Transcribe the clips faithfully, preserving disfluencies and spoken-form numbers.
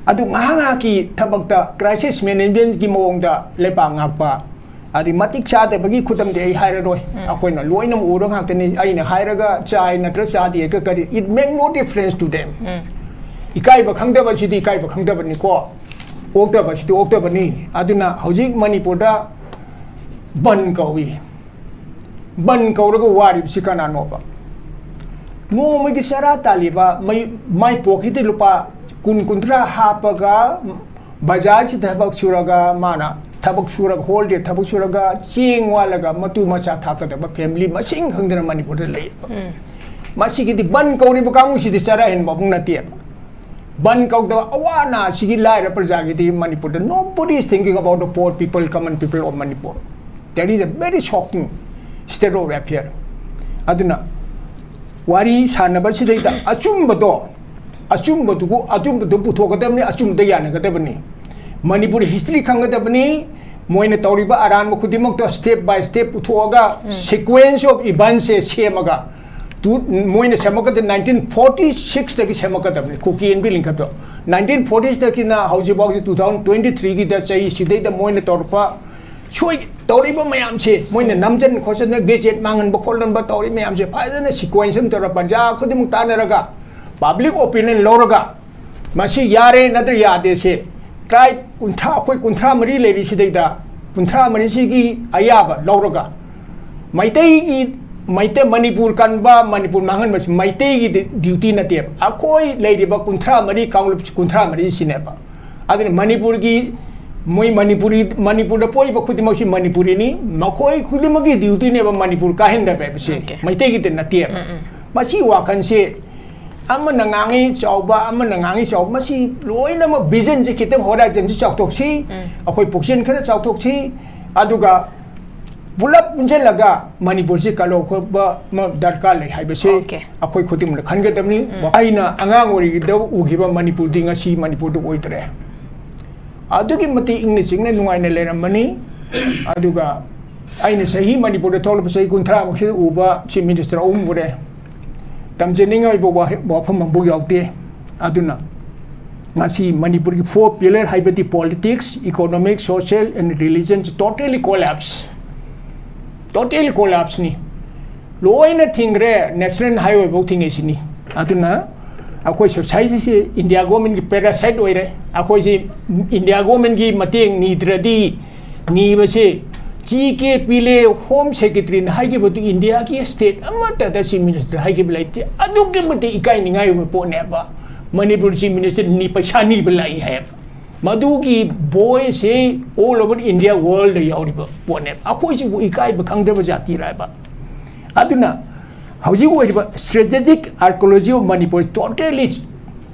ꯑꯗꯨ ꯉꯥꯏꯍꯥꯛ ꯉꯥꯏꯍꯥꯛꯀꯤ ꯊꯕꯛꯇ crisis managementꯀꯤ ꯃꯑꯣꯡꯗ ꯂꯩꯕꯥꯛ ꯉꯥꯛꯄ, ꯑꯗꯩ ꯃꯇꯤꯛ ꯆꯥꯗꯕꯒꯤ ꯈꯨꯗꯝꯗꯤ ꯑꯩ ꯍꯥꯏꯔꯔꯣꯏ, ꯑꯩꯈꯣꯏꯅ ꯂꯣꯏꯅꯃꯛ ꯎꯔ ꯉꯥꯛꯇꯅꯤ꯫ ꯑꯩꯅ ꯍꯥꯏꯔꯒ ꯆꯥꯏ ꯅꯠꯇ꯭ꯔ ꯆꯥꯗꯦꯒ ꯀꯔꯤ, it make no difference to them. ꯏꯀꯥꯏꯕ ꯈꯪꯗꯕꯁꯤꯗꯤ ꯏꯀꯥꯏꯕ ꯈꯪꯗꯕꯅꯤꯀꯣ, ꯑꯣꯛꯇꯕꯁꯤꯗꯤ ꯑꯣꯛꯇꯕꯅꯤ꯫ ꯑꯗꯨꯅ ꯍꯧꯖꯤꯛ ꯃꯅꯤꯄꯨꯔꯗ ꯕꯟ ꯀꯧꯏ꯫ ꯕꯟ ꯀꯧꯔꯒ ꯋꯥꯔꯤꯕꯁꯤ ꯀꯅꯥꯅꯣꯕ? ꯅꯣꯡꯃꯒꯤ ꯆꯔꯥ ꯇꯥꯜꯂꯤꯕ ꯃꯩ-, ꯃꯥꯏ ꯄꯣꯀꯦꯠꯇ ꯂꯨꯄꯥ ꯀꯨꯟ ꯀꯨꯟꯊ꯭ꯔꯥ ꯍꯥꯞꯄꯒ ꯕꯖꯥꯔꯁꯤꯗ ꯊꯕꯛ ꯁꯨꯔꯒ, ꯃꯥꯅ ꯊꯕꯛ ꯁꯨꯔꯒ, whole day ꯊꯕꯛ ꯁꯨꯔꯒ, ꯆꯦꯡ ꯋꯥꯜꯂꯒ ꯃꯇꯨ ꯃꯆꯥ ꯊꯥꯛꯀꯗꯕ family ꯃꯁꯤꯡ ꯈꯪꯗꯅ ꯃꯅꯤꯄꯨꯔꯗ ꯂꯩꯌꯦꯕ꯫ ꯃꯁꯤꯒꯤꯗꯤ ꯕꯟ ꯀꯧꯔꯤꯕ ꯀꯥꯡꯕꯨꯁꯤꯗꯤ ꯆꯔꯥ ꯍꯦꯟꯕ ꯑꯃꯨꯛ ꯅꯠꯇꯦꯕ꯫ ꯕꯟ ꯀꯧꯗꯕ ꯑꯋꯥ ꯑꯅꯥ ꯑꯁꯤꯒꯤ ꯂꯥꯏꯔ ꯄ꯭ꯔꯖꯥꯒꯤꯗꯤ ꯃꯅꯤꯄꯨꯔꯗ nobody is thinking about the poor people, common people of Manipur. That is a very shocking state of affair. ꯑꯗꯨꯅ ꯋꯥꯔꯤ ꯁꯥꯟꯅꯕꯁꯤꯗꯩꯗ ꯑꯆꯨꯝꯕꯗꯣ, ꯑꯆꯨꯝꯕꯗꯨꯕꯨ, ꯑꯆꯨꯝꯕꯗꯨ ꯄꯨꯊꯣꯛꯀꯗꯕꯅꯤ, ꯑꯆꯨꯝꯕꯗ ꯌꯥꯅꯒꯗꯕꯅꯤ꯫ ꯃꯅꯤꯄꯨꯔ history ꯈꯪꯒꯗꯕꯅꯤ꯫ ꯃꯣꯏꯅ ꯇꯧꯔꯤꯕ ꯑꯔꯥꯟꯕ ꯈꯨꯗꯤꯡꯃꯛꯇꯣ step by step ꯄꯨꯊꯣꯛꯑꯒ, sequence of eventsꯁꯦ ꯁꯦꯝꯃꯒ, ꯇꯨ-, ꯃꯣꯏꯅ ꯁꯦꯝꯃꯛꯀꯗꯕ nineteen forty sixꯇꯒꯤ ꯁꯦꯝꯃꯛꯀꯗꯕꯅꯤ, ꯀꯨꯀꯤ ꯑꯦꯟ ꯕꯤ ꯂꯤꯡꯈꯠꯄ꯫ Nineteen forty sixꯇꯒꯤꯅ ꯍꯧꯖꯤꯛꯐꯥꯎꯁꯤ two thousand twenty threeꯒꯤꯗ ꯆꯍꯤꯁꯤꯗꯩꯗ ꯃꯣꯏꯅ ꯇꯧꯔꯛꯄ ꯁꯣꯏ-, ꯇꯧꯔꯤꯕ ꯃꯌꯥꯝꯁꯦ, ꯃꯣꯏꯅ ꯅꯝꯖꯟ ꯈꯣꯠꯆꯟꯗꯅ gazette ꯃꯥꯡꯍꯟꯕ ꯈꯣꯠꯍꯟꯕ ꯇꯧꯔꯤ ꯃꯌꯥꯝꯁꯦ ꯐꯖꯅ sequence ꯑꯃ ꯇꯧꯔꯒ ꯄ꯭ꯔꯖꯥ ꯈꯨꯗꯤꯡꯃꯛ ꯇꯥꯟꯅꯔꯒ, public opinion ꯂꯧꯔꯒ, ꯃꯁꯤ ꯌꯥꯔꯦ ꯅꯠꯇ꯭ꯔ ꯌꯥꯗꯦꯁꯦ, tribe ꯀꯨꯟꯊ꯭ꯔꯥ, ꯑꯩꯈꯣꯏ ꯀꯨꯟꯊ꯭ꯔꯥ ꯃꯔꯤ ꯂꯩꯔꯤꯁꯤꯗꯩꯗ ꯀꯨꯟꯊ꯭ꯔꯥ ꯃꯔꯤꯁꯤꯒꯤ ꯑꯌꯥꯕ ꯂꯧꯔꯒ, ꯃꯩꯇꯩꯒꯤ, ꯃꯩꯇꯩ, ꯃꯅꯤꯄꯨꯔ ꯀꯟꯕ, ꯃꯅꯤꯄꯨꯔ ꯃꯥꯡꯍꯟꯕꯁꯤ ꯃꯩꯇꯩꯒꯤ duty ꯅꯠꯇꯦꯕ꯫ ꯑꯩꯈꯣꯏ ꯂꯩꯔꯤꯕ ꯀꯨꯟꯊ꯭ꯔꯥ ꯃꯔꯤ, ꯀꯥꯡꯂꯨꯞ ꯀꯨꯟꯊ꯭ꯔꯥ ꯃꯔꯤꯁꯤꯅꯦꯕ꯫ ꯑꯗꯨꯅ ꯃꯅꯤꯄꯨꯔꯒꯤ, ꯃꯣꯏ ꯃꯅꯤꯄꯨꯔꯤ, ꯃꯅꯤꯄꯨꯔꯗ ꯄꯣꯛꯏꯕ ꯈꯨꯗꯤꯡꯃꯛꯁꯤ ꯃꯅꯤꯄꯨꯔꯤꯅꯤ꯫ ꯃꯈꯣꯏ ꯈꯨꯗꯤꯡꯃꯛꯀꯤ dutyꯅꯦꯕ ꯃꯅꯤꯄꯨꯔ ꯀꯥꯏꯍꯟꯗꯕ ꯍꯥꯏꯕꯁꯦ꯫ Okay. ꯃꯩꯇꯩꯒꯤꯗ ꯅꯠꯇꯦꯕ꯫ ꯎꯝ, ꯎꯝ꯫ ꯃꯁꯤ ꯋꯥꯈꯜꯁꯦ ꯑꯃꯅ ꯉꯥꯡꯉꯤ ꯆꯥꯎꯕ, ꯑꯃꯅ ꯉꯥꯡꯉꯤ ꯆꯥꯎꯕ, ꯃꯁꯤ ꯂꯣꯏꯅꯃꯛ visionꯁꯦ ꯈꯤꯇꯪ horizonꯁꯦ ꯆꯥꯎꯊꯣꯛꯁꯤ, ꯎꯝ꯫ ꯑꯩꯈꯣꯏ ꯄꯨꯛꯆꯦꯜ ꯈꯔ ꯆꯥꯎꯊꯣꯛꯁꯤ, ꯑꯗꯨꯒ ꯄꯨꯂꯞ ꯄꯨꯟꯁꯤꯜꯂꯒ ꯃꯅꯤꯄꯨꯔꯁꯤ ꯀꯜꯍꯧꯕ ꯑꯃ ꯗꯔꯀꯥꯔ ꯂꯩ ꯍꯥꯏꯕꯁꯤ Okay. ꯑꯩꯈꯣꯏ ꯈꯨꯗꯤꯡꯃꯛꯅ ꯈꯟꯒꯗꯕꯅꯤ꯫ ꯎꯝ꯫ ꯑꯩꯅ ꯑꯉꯥꯡ ꯑꯣꯏꯔꯤꯉꯩꯗ ꯎꯈꯤꯕ ꯃꯅꯤꯄꯨꯔꯗꯤ ꯉꯁꯤ ꯃꯅꯤꯄꯨꯔꯗ ꯑꯣꯏꯗ꯭ꯔꯦ꯫ ꯑꯗꯨꯛꯀꯤ ꯃꯇꯤꯛ ꯏꯪꯅ ꯆꯤꯛꯅ ꯅꯨꯡꯉꯥꯏꯅ ꯂꯩꯔꯝꯕꯅꯤ꯫ ꯑꯗꯨꯒ ꯑꯩꯅ ꯆꯍꯤ ꯃꯅꯤꯄꯨꯔꯗ ꯊꯣꯛꯂꯛꯄ ꯆꯍꯤ ꯀꯨꯟꯊ꯭ꯔꯥꯃꯨꯛꯁꯤꯗ ꯎꯕ Chief Minister ꯑꯍꯨꯝ ꯎꯔꯦ꯫ ꯇꯝꯖꯅꯤꯡꯉꯥꯏꯕ ꯋꯥꯍ-, ꯋꯥꯐꯝ ꯑꯃꯐꯥꯎ ꯌꯥꯎꯗꯦ꯫ ꯑꯗꯨꯅ ꯉꯁꯤ ꯃꯅꯤꯄꯨꯔꯒꯤ four pillar ꯍꯥꯏꯕꯗꯤ politics, economic, social and religion totally collapse, totally collapse ꯅꯤ꯫ ꯂꯣꯏꯅ ꯊꯤꯡꯈ꯭ꯔꯦ, national highway ꯐꯥꯎ ꯊꯤꯡꯉꯤꯁꯤꯅꯤ꯫ ꯑꯗꯨꯅ ꯑꯩꯈꯣꯏ society ꯁꯤ India government ꯀꯤ parasite ꯑꯣꯏꯔꯦ꯫ ꯑꯩꯈꯣꯏꯁꯤ India government ꯀꯤ ꯃꯇꯦꯡ ꯅꯤꯗ꯭ꯔꯗꯤ, ꯅꯤꯕꯁꯦ ꯖꯤ ꯀꯦ ꯄꯤꯂꯦ, Home Secretary ꯅ ꯍꯥꯏꯈꯤꯕꯗꯨ India ꯒꯤ state ꯑꯃꯠꯇꯗ Chief Minister ꯍꯥꯏꯈꯤꯕ ꯂꯩꯇꯦ꯫ ꯑꯗꯨꯛꯀꯤ ꯃꯇꯤꯛ ꯏꯀꯥꯏꯅꯤꯡꯉꯥꯏ ꯑꯣꯏꯕ ꯄꯣꯠꯅꯦꯕ꯫ ꯃꯅꯤꯄꯨꯔ Chief Minister ꯅꯤ ꯄꯩꯁꯥ ꯅꯤꯕ ꯂꯥꯛꯏ ꯍꯥꯏꯌꯦꯕ꯫ ꯃꯗꯨꯒꯤ ꯕꯣꯏꯁꯤ all over India, world ꯗ ꯌꯥꯎꯔꯤꯕ ꯄꯣꯠꯅꯦꯕ꯫ ꯑꯩꯈꯣꯏꯁꯤꯕꯨ ꯏꯀꯥꯏꯕ ꯈꯪꯗꯕ ꯖꯥꯇꯤꯔ ꯍꯥꯏꯕ꯫ ꯑꯗꯨꯅ ꯍꯧꯖꯤꯛ ꯑꯣꯏꯔꯤꯕ strategic archaeology of Manipur totally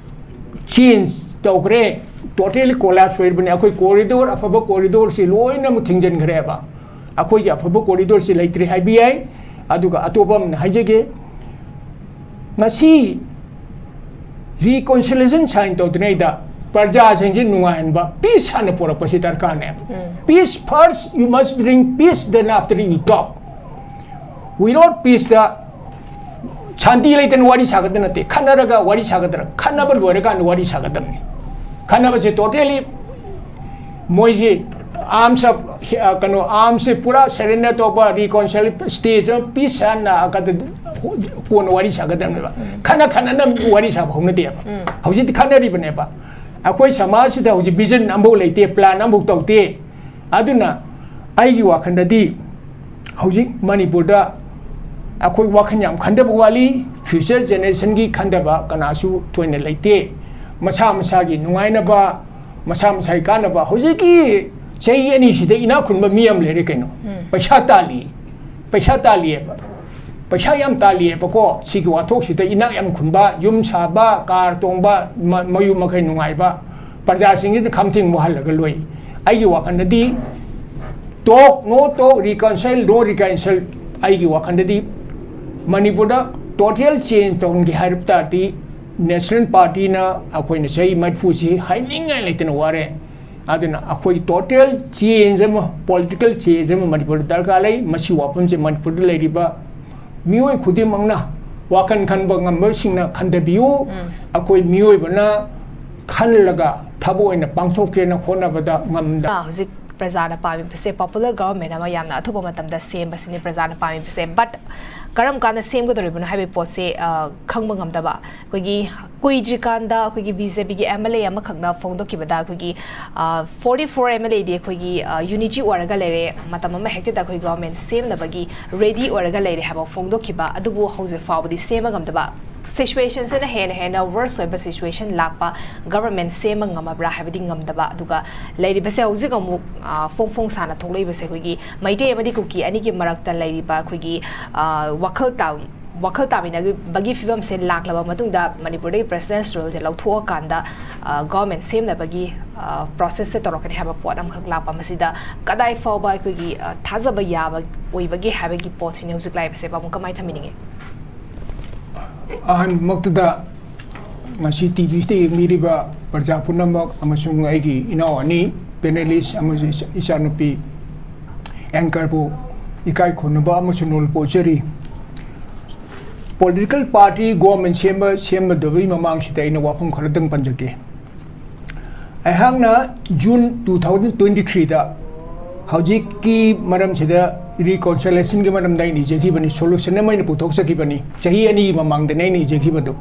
change ꯇꯧꯈ꯭ꯔꯦ, totally collapse ꯑꯣꯏꯔꯤꯕꯅꯤ꯫ ꯑꯩꯈꯣꯏ corridor, ꯑꯐꯕ corridor ꯁꯤ ꯂꯣꯏꯅꯃꯛ ꯊꯤꯡꯖꯤꯟꯈ꯭ꯔꯦꯕ꯫ ꯑꯩꯈꯣꯏꯒꯤ ꯑꯐꯕ corridor ꯁꯤ ꯂꯩꯇ꯭ꯔꯦ ꯍꯥꯏꯕ ꯌꯥꯏ꯫ ꯑꯗꯨꯒ ꯑꯇꯣꯞꯄ ꯑꯃꯅ ꯍꯥꯏꯖꯒꯦ, ꯉꯁꯤ reconciliation sign ꯇꯧꯗ꯭ꯔꯤꯉꯩꯗ ꯄ꯭ꯔꯖꯥꯁꯤꯡꯁꯤ ꯅꯨꯡꯉꯥꯏꯍꯟꯕ, peace ꯍꯥꯟꯅ ꯄꯨꯔꯛꯄꯁꯤ ꯗꯔꯀꯥꯔꯅꯦ꯫ Peace first, you must bring peace, then after you talk. Without peace ꯇ ꯁꯥꯟꯇꯤ ꯂꯩꯇꯅ ꯋꯥꯔꯤ ꯁꯥꯒꯗꯕ ꯅꯠꯇꯦ, ꯈꯠꯅꯔꯒ ꯋꯥꯔꯤ ꯁꯥꯒꯗ꯭ꯔꯥ? ꯈꯠꯅꯕ ꯂꯣꯏꯔꯀꯥꯟꯗ ꯋꯥꯔꯤ ꯁꯥꯒꯗꯕꯅꯤ꯫ ꯈꯠꯅꯕꯁꯦ totally ꯃꯣꯏꯁꯤ arms, ꯑ, ꯀꯩꯅꯣ, arms ꯁꯦ ꯄꯨꯔꯥ surrender ꯇꯧꯕ, reconcile stage ꯑꯃ, peace ꯍꯥꯟꯅ ꯀꯣꯟꯅ ꯋꯥꯔꯤ ꯁꯥꯒꯗꯕꯅꯦꯕ꯫ ꯈꯠꯅ ꯈꯠꯅꯅ ꯋꯥꯔꯤ ꯁꯥꯕ ꯍꯧꯅꯗꯦꯕ꯫ ꯍꯧꯖꯤꯛꯇꯤ ꯈꯠꯅꯔꯤꯕꯅꯦꯕ꯫ ꯑꯩꯈꯣꯏ ꯁꯃꯥꯖꯁꯤꯗ ꯍꯧꯖꯤꯛ vision ꯑꯃꯐꯥꯎ ꯂꯩꯇꯦ, plan ꯑꯃꯐꯥꯎ ꯇꯧꯗꯦ꯫ ꯑꯗꯨꯅ ꯑꯩꯒꯤ ꯋꯥꯈꯜꯗꯗꯤ ꯍꯧꯖꯤꯛ ꯃꯅꯤꯄꯨꯔꯗ ꯑꯩꯈꯣꯏ ꯋꯥꯈꯜ ꯌꯥꯝ ꯈꯟꯊꯕ ꯋꯥꯠꯂꯤ꯫ Future generation ꯒꯤ ꯈꯟꯊꯕ ꯀꯅꯥꯁꯨ ꯊꯣꯏꯅ ꯂꯩꯇꯦ꯫ ꯃꯁꯥ ꯃꯁꯥꯒꯤ ꯅꯨꯡꯉꯥꯏꯅꯕ, ꯃꯁꯥ ꯃꯁꯥꯒꯤ ꯀꯥꯟꯅꯕ꯫ ꯍꯧꯖꯤꯛꯀꯤ ꯆꯍꯤ ꯑꯅꯤꯁꯤꯗ ꯏꯅꯥꯛ ꯈꯨꯟꯕ ꯃꯤ ꯌꯥꯝ ꯂꯩꯔꯦ ꯀꯩꯅꯣ꯫ ꯄꯩꯁꯥ ꯇꯥꯜꯂꯤ, ꯄꯩꯁꯥ ꯇꯥꯜꯂꯤꯑꯕ, ꯄꯩꯁꯥ ꯌꯥꯝ ꯇꯥꯜꯂꯤꯑꯕꯀꯣ꯫ ꯁꯤꯒꯤ ꯋꯥꯊꯣꯛꯁꯤꯗ ꯏꯅꯥꯛ ꯌꯥꯝ ꯈꯨꯟꯕ, ꯌꯨꯝ ꯁꯥꯕ, car ꯇꯣꯡꯕ, ꯃ-, ꯃꯌꯨꯝ ꯃꯀꯩ ꯅꯨꯡꯉꯥꯏꯕ, ꯄ꯭ꯔꯖꯥꯁꯤꯡꯁꯤꯅ ꯈꯝ ꯊꯦꯡ ꯋꯥꯍꯜꯂꯒ ꯂꯣꯏ꯫ ꯑꯩꯒꯤ ꯋꯥꯈꯜꯗꯗꯤ talk, no talk, reconcile, no reconcile꯫ ꯑꯩꯒꯤ ꯋꯥꯈꯜꯗꯗꯤ ꯃꯅꯤꯄꯨꯔꯗ total change ꯇꯧꯍꯟꯒꯦ ꯍꯥꯏꯔꯕ ꯇꯥꯔꯗꯤ, National Party ꯅ ꯑꯩꯈꯣꯏꯅ ꯆꯍꯤ ꯃꯔꯤꯐꯨꯁꯤ ꯍꯥꯏꯅꯤꯡꯉꯥꯏ ꯂꯩꯇꯅ ꯋꯥꯔꯦ꯫ ꯑꯗꯨꯅ ꯑꯩꯈꯣꯏ total change ꯑꯃ, political change ꯑꯃ ꯃꯅꯤꯄꯨꯔꯗ ꯗꯔꯀꯥꯔ ꯂꯩ꯫ ꯃꯁꯤ ꯋꯥꯐꯝꯁꯦ ꯃꯅꯤꯄꯨꯔꯗ ꯂꯩꯔꯤꯕ ꯃꯤꯑꯣꯏ ꯈꯨꯗꯤꯡꯃꯛꯅ, ꯋꯥꯈꯜ ꯈꯟꯕ ꯉꯝꯕꯁꯤꯡꯅ ꯈꯟꯊꯕꯤꯌꯨ꯫ ꯑꯩꯈꯣꯏ ꯃꯤꯑꯣꯏꯕꯅ ꯈꯜꯂꯒ ꯊꯕꯛ ꯑꯣꯏꯅ ꯄꯥꯡꯊꯣꯛꯀꯦꯅ ꯍꯣꯠꯅꯕꯗ ꯉꯝꯗ ꯍꯧꯖꯤꯛ ꯄ꯭ꯔꯖꯥꯅ ꯄꯥꯝꯃꯤꯕꯁꯦ ꯄꯣꯄꯨꯂꯔ ꯒꯚꯔꯟꯃꯦꯟ ꯑꯃ ꯌꯥꯝꯅ ꯑꯊꯨꯕ ꯃꯇꯝꯗ ꯁꯦꯝꯕꯁꯤꯅꯤ ꯄ꯭ꯔꯖꯥꯅ ꯄꯥꯝꯃꯤꯕꯁꯦ꯫ ꯕꯠ ꯀꯔꯝ ꯀꯥꯟꯗ ꯁꯦꯝꯒꯗꯧꯔꯤꯕꯅꯣ ꯍꯥꯏꯕꯒꯤ ꯄꯣꯠꯁꯦ ꯈꯪꯕ ꯉꯝꯗꯕ꯫ ꯑꯩꯈꯣꯏꯒꯤ ꯀꯨꯏꯗ꯭ꯔꯤꯀꯥꯟꯗ ꯑꯩꯈꯣꯏꯒꯤ ꯕꯤ ꯖꯦ ꯄꯤꯒꯤ ꯑꯦꯝ ꯑꯦꯜ ꯑꯦ ꯑꯃꯈꯛꯅ ꯐꯣꯡꯗꯣꯛꯈꯤꯕꯗ ꯑꯩꯈꯣꯏꯒꯤ ꯐꯣꯔꯇꯤ ꯐꯣꯔ ꯑꯦꯝ ꯑꯦꯜ ꯑꯦꯗꯤ ꯑꯩꯈꯣꯏꯒꯤ ꯌꯨꯅꯤꯇꯤ ꯑꯣꯏꯔꯒ ꯂꯩꯔꯦ, ꯃꯇꯝ ꯑꯃ ꯍꯦꯛꯇꯗ ꯑꯩꯈꯣꯏ ꯒꯚꯔꯟꯃꯦꯟ ꯁꯦꯝꯅꯕꯒꯤ ꯔꯦꯗꯤ ꯑꯣꯏꯔꯒ ꯂꯩꯔꯦ ꯍꯥꯏꯕ ꯐꯣꯡꯗꯣꯛꯈꯤꯕ꯫ ꯑꯗꯨꯕꯨ ꯍꯧꯖꯤꯛ ꯐꯥꯎꯕꯗꯤ ꯁꯦꯝꯕ ꯉꯝꯗꯕ, ꯁꯤꯆꯨꯋꯦꯁꯟꯁꯤꯅ ꯍꯦꯟꯅ ꯍꯦꯟꯅ ꯋꯔꯁ ꯑꯣꯏꯕ ꯁꯤꯆꯨꯋꯦꯁꯟ ꯂꯥꯛꯄ, ꯒꯚꯔꯟꯃꯦꯟ ꯁꯦꯝꯕ ꯉꯝꯃꯕ꯭ꯔꯥ ꯍꯥꯏꯕꯗꯤ ꯉꯝꯗꯕ꯫ ꯑꯗꯨꯒ ꯂꯩꯔꯤꯕꯁꯦ ꯍꯧꯖꯤꯛ ꯑꯃꯨꯛ ꯐꯣꯡ ꯐꯣꯡ ꯁꯥꯅ ꯊꯣꯛꯂꯛꯏꯕꯁꯦ ꯑꯩꯈꯣꯏꯒꯤ ꯃꯩꯇꯩ ꯑꯃꯗꯤ ꯀꯨꯀꯤ ꯑꯅꯤꯒꯤ ꯃꯔꯛꯇ ꯂꯩꯔꯤꯕ ꯑꯩꯈꯣꯏꯒꯤ ꯋꯥꯈꯜ ꯇꯥ ꯋꯥꯈꯜ ꯇꯥꯃꯤꯟꯅꯕꯒꯤ ꯐꯤꯕꯝꯁꯦ ꯂꯥꯛꯂꯕ ꯃꯇꯨꯡꯗ ꯃꯅꯤꯄꯨꯔꯗꯒꯤ ꯄ꯭ꯔꯦꯁꯤꯗꯦꯟꯁ ꯔꯨꯜꯁꯦ ꯂꯧꯊꯣꯛꯑꯀꯥꯟꯗ ꯒꯚꯔꯟꯃꯦꯟ ꯁꯦꯝꯅꯕꯒꯤ ꯄ꯭ꯔꯣꯁꯦꯁꯁꯦ ꯇꯧꯔꯛꯀꯅꯤ ꯍꯥꯏꯕ ꯄꯣꯠ ꯑꯃꯈꯛ ꯂꯥꯛꯄ꯫ ꯃꯁꯤꯗ ꯀꯗꯥꯏ ꯐꯥꯎꯕ ꯑꯩꯈꯣꯏꯒꯤ ꯊꯥꯖꯕ ꯌꯥꯕ ꯑꯣꯏꯕꯒꯦ ꯍꯥꯏꯕꯒꯤ ꯄꯣꯠꯁꯤꯅꯤ ꯍꯧꯖꯤꯛ ꯂꯥꯛꯏꯕꯁꯦ꯫ ꯄꯥꯕꯨꯡ, ꯀꯃꯥꯏꯅ ꯊꯝꯕꯤꯅꯤꯡꯉꯤ? ꯑꯍꯥꯟꯕꯃꯛꯇꯗ ꯉꯁꯤ ꯇꯤ ꯚꯤꯁꯤꯗ ꯌꯦꯡꯕꯤꯔꯤꯕ ꯄ꯭ꯔꯖꯥ ꯄꯨꯝꯅꯃꯛ ꯑꯃꯁꯨꯡ ꯑꯩꯒꯤ ꯏꯅꯥꯎ ꯑꯅꯤ ꯄꯦꯅꯦꯂꯤꯁ ꯑꯃꯁꯨꯡ ꯏꯆꯥ- ꯏꯆꯥꯅꯨꯄꯤ ꯑꯦꯡꯀꯔꯕꯨ ꯏꯀꯥꯏ ꯈꯨꯝꯅꯕ ꯑꯃꯁꯨꯡ ꯅꯣꯜ ꯄꯣꯛꯆꯔꯤ꯫ ꯄꯣꯂꯤꯇꯤꯀꯦꯜ ꯄꯥꯔꯇꯤ ꯒꯣꯔꯃꯦꯟ ꯁꯦꯝꯕ ꯁꯦꯝꯕꯗꯨꯒꯤ ꯃꯃꯥꯡꯁꯤꯗ ꯑꯩꯅ ꯋꯥꯐꯝ ꯈꯔꯗꯪ ꯄꯟꯖꯒꯦ꯫ ꯑꯩꯍꯥꯛꯅ ꯖꯨꯟ ꯇꯨ ꯊꯥꯎꯖꯟ ꯇ꯭ꯋꯦꯟꯇꯤ ꯊ꯭ꯔꯤꯗ ꯍꯧꯖꯤꯛꯀꯤ ꯃꯔꯝꯁꯤꯗ ꯔꯤꯀꯣꯟꯁꯤꯂꯦꯁꯟꯒꯤ ꯃꯔꯝꯗ ꯑꯩꯅ ꯏꯖꯈꯤꯕꯅꯤ, ꯁꯣꯂꯨꯁꯟ ꯑꯃ ꯑꯩꯅ ꯄꯨꯊꯣꯛꯆꯈꯤꯕꯅꯤ꯫ ꯆꯍꯤ ꯑꯅꯤꯒꯤ ꯃꯃꯥꯡꯗꯅꯤ ꯑꯩꯅ ꯏꯖꯈꯤꯕꯗꯨ꯫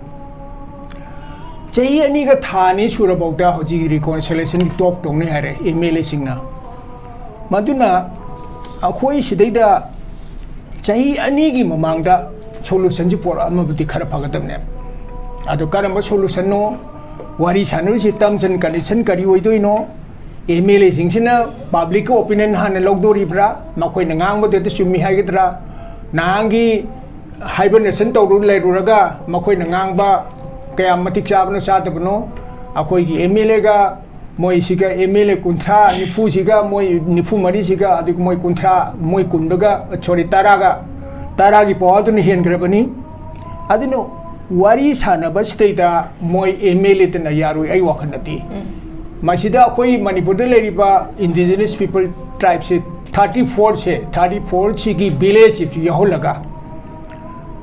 ꯆꯍꯤ ꯑꯅꯤꯒ ꯊꯥ ꯑꯅꯤ ꯁꯨꯔꯐꯥꯎꯗ ꯍꯧꯖꯤꯛ ꯔꯤꯀꯣꯟꯁꯤꯂꯦꯁꯟꯒꯤ ꯇꯣꯛ ꯇꯧꯅꯤ ꯍꯥꯏꯔꯦ ꯑꯦꯝ ꯑꯦꯜ ꯑꯦꯁꯤꯡꯅ꯫ ꯃꯗꯨꯅ ꯑꯩꯈꯣꯏ ꯁꯤꯗꯩꯗ ꯆꯍꯤ ꯑꯅꯤꯒꯤ ꯃꯃꯥꯡꯗ ꯁꯣꯂꯨꯁꯟꯁꯤ ꯄꯣꯔꯛꯑꯝꯃꯕꯗꯤ ꯈꯔ ꯐꯒꯗꯕꯅꯦꯕ꯫ ꯑꯗꯣ ꯀꯔꯝꯕ ꯁꯣꯂꯨꯁꯟꯅꯣ? ꯋꯥꯔꯤ ꯁꯥꯟꯅꯔꯤꯁꯤ, terms and condition ꯀꯔꯤ ꯑꯣꯏꯗꯣꯏꯅꯣ? ꯑꯦꯝ ꯑꯦꯜ ꯑꯦꯁꯤꯡꯁꯤꯅ ꯄꯕ꯭ꯂꯤꯛꯀꯤ ꯑꯣꯄꯤꯅꯤꯌꯟ ꯍꯥꯟꯅ ꯂꯧꯗꯣꯔꯤꯕ꯭ꯔꯥ? ꯃꯈꯣꯏꯅ ꯉꯥꯡꯕꯗꯨ ꯍꯦꯛꯇ ꯆꯨꯝꯃꯤ ꯍꯥꯏꯒꯗ꯭ꯔꯥ? ꯅꯍꯥꯟꯒꯤ ꯍꯥꯏꯕꯔꯅꯦꯁꯟ ꯇꯧꯔꯨ ꯂꯩꯔꯨꯔꯒ ꯃꯈꯣꯏꯅ ꯉꯥꯡꯕ ꯀꯌꯥꯝ ꯃꯇꯤꯛ ꯆꯥꯕꯅꯣ ꯆꯥꯗꯕꯅꯣ? ꯑꯩꯈꯣꯏꯒꯤ ꯑꯦꯝ ꯑꯦꯜ ꯑꯦꯒ ꯃꯣꯏꯁꯤꯒ, ꯑꯦꯝ ꯑꯦꯜ ꯑꯦ ꯀꯨꯟꯊ꯭ꯔꯥ ꯅꯤꯐꯨꯁꯤꯒ, ꯃꯣꯏ ꯅꯤꯐꯨ ꯃꯔꯤꯁꯤꯒ, ꯑꯗꯨꯒ ꯃꯣꯏ ꯀꯨꯟꯊ꯭ꯔꯥ, ꯃꯣꯏ ꯀꯨꯟꯗꯨꯒ, ꯁꯣꯔꯤ, ꯇꯔꯥꯒ, ꯇꯔꯥꯒꯤ ꯄꯋꯥꯔꯗꯨꯅ ꯍꯦꯟꯈ꯭ꯔꯕꯅꯤ꯫ ꯑꯗꯨꯅ ꯋꯥꯔꯤ ꯁꯥꯟꯅꯕꯁꯤꯗꯩꯗ ꯃꯣꯏ ꯑꯦꯝ ꯑꯦꯜ ꯑꯦꯗꯅ ꯌꯥꯔꯣꯏ, ꯑꯩ ꯋꯥꯈꯜꯗꯗꯤ꯫ ꯃꯁꯤꯗ ꯑꯩꯈꯣꯏ ꯃꯅꯤꯄꯨꯔꯗ ꯂꯩꯔꯤꯕ ꯏꯟꯗꯤꯖꯤꯅꯁ ꯄꯤꯄꯜ ꯇ꯭ꯔꯥꯏꯕꯁꯦ ꯊꯥꯔꯇꯤ ꯐꯣꯔꯁꯦ, ꯊꯥꯔꯇꯤ ꯐꯣꯔꯁꯤꯒꯤ ꯚꯤꯂꯦꯖꯁꯤꯁꯨ ꯌꯥꯎꯍꯜꯂꯒ,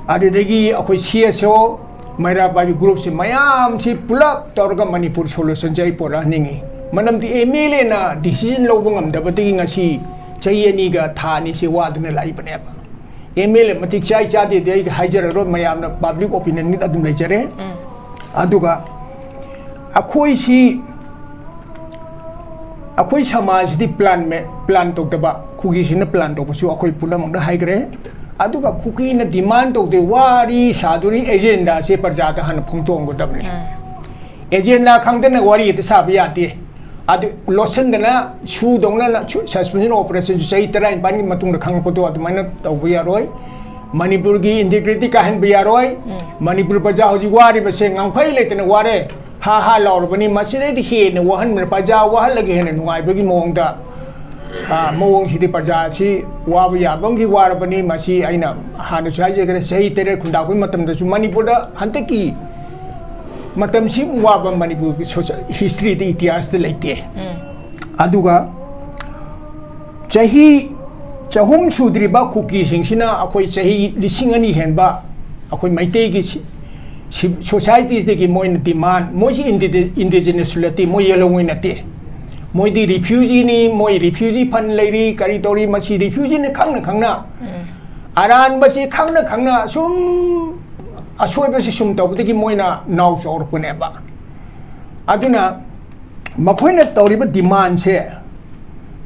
ꯑꯗꯨꯗꯒꯤ ꯑꯩꯈꯣꯏ ꯁꯤ ꯑꯦꯁ ꯑꯣ, ꯃꯩꯔꯥ ꯄꯥꯏꯕꯤ ꯒ꯭ꯔꯨꯞꯁꯤ ꯃꯌꯥꯝꯁꯤ ꯄꯨꯂꯞ ꯇꯧꯔꯒ ꯃꯅꯤꯄꯨꯔ ꯁꯣꯂꯨꯁꯟꯁꯦ ꯑꯩ ꯄꯨꯔꯛꯍꯟꯅꯤꯡꯉꯤ꯫ ꯃꯔꯝꯗꯤ ꯑꯦꯝ ꯑꯦꯜ ꯑꯦꯅ ꯗꯤꯁꯤꯖꯟ ꯂꯧꯕ ꯉꯝꯗꯕꯗꯒꯤ ꯉꯁꯤ ꯆꯍꯤ ꯑꯅꯤꯒ ꯊꯥ ꯑꯅꯤꯁꯤ ꯋꯥꯗꯨꯅ ꯂꯥꯛꯏꯕꯅꯦꯕ꯫ ꯑꯦꯝ ꯑꯦꯜ ꯑꯦ ꯃꯇꯤꯛ ꯆꯥꯏ ꯆꯥꯗꯦꯗꯤ ꯑꯩ ꯍꯥꯏꯖꯔꯔꯣꯏ, ꯃꯌꯥꯝꯅ ꯄꯕ꯭ꯂꯤꯛ ꯑꯣꯄꯤꯅꯤꯌꯟꯒꯤ ꯑꯗꯨꯝ ꯂꯩꯖꯔꯦ꯫ ꯑꯗꯨꯒ ꯑꯩꯈꯣꯏꯁꯤ ꯑꯩꯈꯣꯏ ꯁꯃꯥꯖꯁꯤꯗꯤ ꯄ꯭ꯂꯥꯟ ꯃꯦ-, ꯄ꯭ꯂꯥꯟ ꯇꯧꯗꯕ, ꯀꯨꯀꯤꯁꯤꯅ ꯄ꯭ꯂꯥꯟ ꯇꯧꯕꯁꯨ ꯑꯩꯈꯣꯏ ꯄꯨꯝꯅꯃꯛꯅ ꯍꯥꯏꯈ꯭ꯔꯦ꯫ ꯑꯗꯨꯒ ꯀꯨꯀꯤꯅ ꯗꯤꯃꯥꯟ ꯇꯧꯗꯦ, ꯋꯥꯔꯤ ꯁꯥꯗꯣꯔꯤ ꯑꯦꯖꯦꯟꯗꯥꯁꯦ ꯄ꯭ꯔꯖꯥꯗ ꯍꯥꯟꯅ ꯐꯣꯡꯗꯣꯛꯑꯝꯒꯗꯕꯅꯤ꯫ ꯑꯦꯖꯦꯟꯗꯥ ꯈꯪꯗꯅ ꯋꯥꯔꯤ ꯍꯦꯛꯇ ꯁꯥꯕ ꯌꯥꯗꯦ꯫ ꯑꯗꯨ ꯂꯣꯠꯁꯤꯟꯗꯅ ꯁꯨꯗꯧꯅ ꯁꯨ-, ꯁꯁꯄꯦꯟꯁꯟ ꯑꯣꯄꯔꯦꯁꯟꯁꯨ ꯆꯍꯤ ꯇꯔꯥꯅꯤꯄꯥꯟꯒꯤ ꯃꯇꯨꯡꯗ ꯈꯪꯉꯛꯄꯗꯣ ꯑꯗꯨꯃꯥꯏꯅ ꯇꯧꯕ ꯌꯥꯔꯣꯏ꯫ ꯃꯅꯤꯄꯨꯔꯒꯤ ꯏꯟꯇꯤꯒ꯭ꯔꯤꯇꯤ ꯀꯥꯏꯍꯟꯕ ꯌꯥꯔꯣꯏ꯫ ꯃꯅꯤꯄꯨꯔ ꯄ꯭ꯔꯖꯥ ꯍꯧꯖꯤꯛ ꯋꯥꯔꯤꯕꯁꯦ ꯉꯝꯈꯩ ꯂꯩꯇꯅ ꯋꯥꯔꯦ꯫ ꯍꯥ ꯍꯥ ꯂꯥꯎꯔꯕꯅꯤ꯫ ꯃꯁꯤꯗꯩꯗꯤ ꯍꯦꯟꯅ ꯋꯥꯍꯟꯕꯅ, ꯄ꯭ꯔꯖꯥ ꯋꯥꯍꯜꯂꯒ ꯍꯦꯟꯅ ꯅꯨꯡꯉꯥꯏꯕꯒꯤ ꯃꯑꯣꯡꯗ, ꯑ, ꯃꯑꯣꯡꯁꯤꯗꯤ ꯄ꯭ꯔꯖꯥꯁꯤ ꯋꯥꯕ ꯌꯥꯕ ꯑꯃꯒꯤ ꯋꯥꯔꯕꯅꯤ꯫ ꯃꯁꯤ ꯑꯩꯅ ꯍꯥꯟꯅꯁꯨ ꯍꯥꯏꯖꯈ꯭ꯔꯦ, ꯆꯍꯤ ꯇꯔꯦꯠ ꯈꯨꯟꯗꯥꯕꯒꯤ ꯃꯇꯝꯗꯁꯨ ꯃꯅꯤꯄꯨꯔꯗ ꯍꯟꯗꯛꯀꯤ ꯃꯇꯝꯁꯤꯃꯨꯛ ꯋꯥꯕ ꯃꯅꯤꯄꯨꯔꯒꯤ ꯁꯣꯁ-, ꯍꯤꯁꯇ꯭ꯔꯤꯗ, ꯏꯇꯤꯍꯥꯁꯇ ꯂꯩꯇꯦ꯫ ꯑꯗꯨꯒ ꯆꯍꯤ ꯆꯍꯨꯝ ꯁꯨꯗ꯭ꯔꯤꯕ ꯀꯨꯀꯤꯁꯤꯡꯁꯤꯅ ꯑꯩꯈꯣꯏ ꯆꯍꯤ ꯂꯤꯁꯤꯡ ꯑꯅꯤ ꯍꯦꯟꯕ ꯑꯩꯈꯣꯏ ꯃꯩꯇꯩꯒꯤ ꯁꯤ-, ꯁꯤ-, ꯁꯣꯁꯥꯏꯇꯤꯁꯤꯗꯒꯤ ꯃꯣꯏꯅ ꯗꯤꯃꯥꯟ, ꯃꯣꯏꯁꯤ ꯏꯟꯗꯤꯖꯤ-, ꯏꯟꯗꯤꯖꯤꯅꯁꯁꯨ ꯅꯠꯇꯦ, ꯃꯣꯏ ꯌꯦꯜꯍꯧꯉꯣꯏ ꯅꯠꯇꯦ꯫ ꯃꯣꯏꯗꯤ ꯔꯤꯐ꯭ꯌꯨꯖꯤꯅꯤ, ꯃꯣꯏ ꯔꯤꯐ꯭ꯌꯨꯖꯤ ꯐꯟ ꯂꯩꯔꯤ, ꯀꯔꯤ ꯇꯧꯔꯤ, ꯃꯁꯤ ꯔꯤꯐ꯭ꯌꯨꯖꯤꯅꯤ ꯈꯪꯅ ꯈꯪꯅ, ꯑꯔꯥꯟꯕꯁꯤ ꯈꯪꯅ ꯈꯪꯅ ꯁꯨꯝ ꯑꯁꯣꯏꯕꯁꯤ ꯁꯨꯝ ꯇꯧꯕꯗꯒꯤ ꯃꯣꯏꯅ ꯅꯥꯎ ꯆꯥꯎꯔꯛꯄꯅꯦꯕ꯫ ꯑꯗꯨꯅ ꯃꯈꯣꯏꯅ ꯇꯧꯔꯤꯕ ꯗꯤꯃꯥꯟꯁꯦ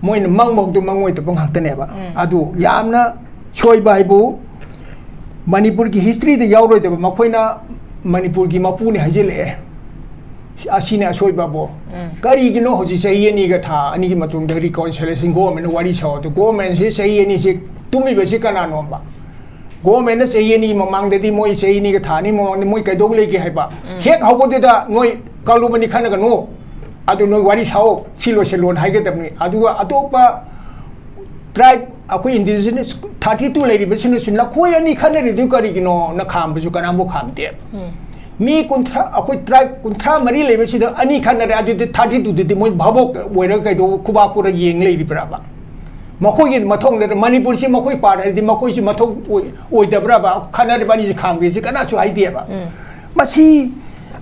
ꯃꯣꯏꯅ ꯃꯪꯕ ꯍꯧꯗꯣ ꯃꯪꯉꯣꯏꯗꯕ ꯉꯥꯛꯇꯅꯦꯕ꯫ ꯑꯗꯨ ꯌꯥꯝꯅ ꯁꯣꯏꯕ ꯍꯥꯏꯕꯨ ꯃꯅꯤꯄꯨꯔꯒꯤ ꯍꯤꯁꯇ꯭ꯔꯤꯗ ꯌꯥꯎꯔꯣꯏꯗꯕ, ꯃꯈꯣꯏꯅ ꯃꯅꯤꯄꯨꯔꯒꯤ ꯃꯄꯨꯅꯤ ꯍꯥꯏꯖꯤꯜꯂꯛꯑꯦ꯫ ꯑꯁꯤꯅꯤ ꯑꯁꯣꯏꯕꯕꯨ꯫ ꯀꯔꯤꯒꯤꯅꯣ ꯍꯧꯖꯤꯛ ꯆꯍꯤ ꯑꯅꯤꯒ ꯊꯥ ꯑꯅꯤꯒꯤ ꯃꯇꯨꯡꯗ ꯔꯤꯀꯣꯟꯁꯤꯂꯦꯁꯟ ꯒꯣꯔꯃꯦꯟꯅ ꯋꯥꯔꯤ ꯁꯥꯎ ꯑꯗꯨ? ꯒꯣꯔꯃꯦꯟꯁꯤ ꯆꯍꯤ ꯑꯅꯤꯁꯤ ꯇꯨꯝꯃꯤꯕꯁꯤ ꯀꯅꯥꯅꯣꯕ? ꯒꯣꯔꯃꯦꯟꯅ ꯆꯍꯤ ꯑꯅꯤꯒꯤ ꯃꯃꯥꯡꯗꯗꯤ, ꯃꯣꯏ ꯆꯍꯤ ꯑꯅꯤꯒ ꯊꯥ ꯑꯅꯤ ꯃꯃꯥꯡꯗ ꯃꯣꯏ ꯀꯩꯗꯧ ꯂꯩꯒꯦ ꯍꯥꯏꯕ? ꯍꯦꯛ ꯍꯧꯕꯗꯨꯗ ꯅꯣꯏ ꯀꯜꯂꯨꯕꯅꯤ ꯈꯟꯅꯒꯅꯨ, ꯑꯗꯨ ꯅꯣꯏ ꯋꯥꯔꯤ ꯁꯥꯎ, ꯁꯤ ꯂꯣꯏꯁꯤꯜꯂꯣꯅ ꯍꯥꯏꯒꯗꯕꯅꯤ꯫ ꯑꯗꯨꯒ ꯑꯇꯣꯞꯄ ꯇ꯭ꯔꯥꯏꯕ, ꯑꯩꯈꯣꯏ ꯏꯟꯗꯤꯖꯤꯅꯁ ꯊꯥꯔꯇꯤ ꯇꯨ ꯂꯩꯔꯤꯕꯁꯤꯅꯁꯨ ꯅꯈꯣꯏ ꯑꯅꯤ ꯈꯟꯅꯔꯤꯗꯨ ꯀꯔꯤꯒꯤꯅꯣꯅ ꯈꯥꯝꯕꯁꯨ ꯀꯅꯥꯝꯕꯨ ꯈꯥꯝꯗꯦ꯫ ꯃꯤ ꯀꯨꯟꯊ꯭ꯔꯥ, ꯑꯩꯈꯣꯏ ꯇ꯭ꯔꯥꯏꯕ ꯀꯨꯟꯊ꯭ꯔꯥ ꯃꯔꯤ ꯂꯩꯕꯁꯤꯗ ꯑꯅꯤ ꯈꯟꯅꯔꯦ, ꯑꯗꯨꯗꯤ ꯊꯥꯔꯇꯤ ꯇꯨꯗꯨꯗꯤ ꯃꯣꯏ ꯚꯥꯕꯣꯛ ꯑꯣꯏꯔꯒ ꯀꯩꯗꯧ ꯈꯨꯕꯥꯛ ꯈꯨꯔ ꯌꯦꯡ ꯂꯩꯔꯤꯕ꯭ꯔꯕ? ꯃꯈꯣꯏꯒꯤ ꯃꯊꯧ ꯅꯠꯇ꯭ꯔ ꯃꯅꯤꯄꯨꯔꯁꯤ ꯃꯈꯣꯏ ꯄꯥꯔꯠ ꯍꯥꯏꯔꯗꯤ ꯃꯈꯣꯏꯁꯤ ꯃꯊꯧ ꯑꯣꯏ-, ꯑꯣꯏꯗꯕ꯭ꯔꯕ? ꯈꯟꯅꯔꯤꯕ ꯑꯅꯤꯁꯤ ꯈꯥꯝꯒꯦꯁꯤ ꯀꯅꯥꯁꯨ ꯍꯥꯏꯗꯦꯕ꯫ ꯃꯁꯤ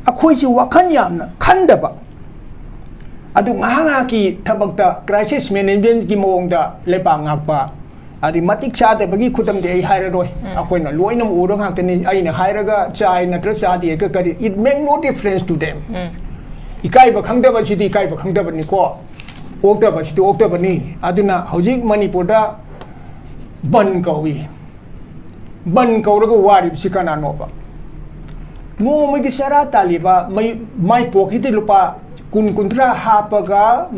ꯑꯩꯈꯣꯏꯁꯤ ꯋꯥꯈꯜ ꯌꯥꯝꯅ ꯈꯟꯗꯕ, ꯑꯗꯨ ꯉꯥꯏꯍꯥꯛ ꯉꯥꯏꯍꯥꯛꯀꯤ ꯊꯕꯛꯇ crisis managementꯀꯤ ꯃꯑꯣꯡꯗ ꯂꯩꯕꯥꯛ ꯉꯥꯛꯄ, ꯑꯗꯩ ꯃꯇꯤꯛ ꯆꯥꯗꯕꯒꯤ ꯈꯨꯗꯝꯗꯤ ꯑꯩ ꯍꯥꯏꯔꯔꯣꯏ꯫ ꯑꯩꯈꯣꯏꯅ ꯂꯣꯏꯅꯃꯛ ꯎꯔ ꯉꯥꯛꯇꯅꯤ꯫ ꯑꯩꯅ ꯍꯥꯏꯔꯒ ꯆꯥꯏ ꯅꯠꯇ꯭ꯔ ꯆꯥꯗꯦꯒ ꯀꯔꯤ, it make no difference to them꯫ ꯏꯀꯥꯏꯕ ꯈꯪꯗꯕꯁꯤꯗꯤ ꯏꯀꯥꯏꯕ ꯈꯪꯗꯕꯅꯤꯀꯣ, ꯑꯣꯛꯇꯕꯁꯤꯗꯤ ꯑꯣꯛꯇꯕꯅꯤ꯫ ꯑꯗꯨꯅ ꯍꯧꯖꯤꯛ ꯃꯅꯤꯄꯨꯔꯗ ꯕꯟ ꯀꯧꯏ꯫ ꯕꯟ ꯀꯧꯔꯒ ꯋꯥꯔꯤꯕꯁꯤ ꯀꯅꯥꯅꯣꯕ? ꯅꯣꯡꯃꯒꯤ ꯆꯔꯥ ꯇꯥꯜꯂꯤꯕ ꯃꯩ-, ꯃꯥꯏ ꯄꯣꯀꯦꯠꯇ ꯂꯨꯄꯥ ꯀꯨꯟ ꯀꯨꯟꯊ꯭ꯔꯥ ꯍꯥꯞꯄꯒ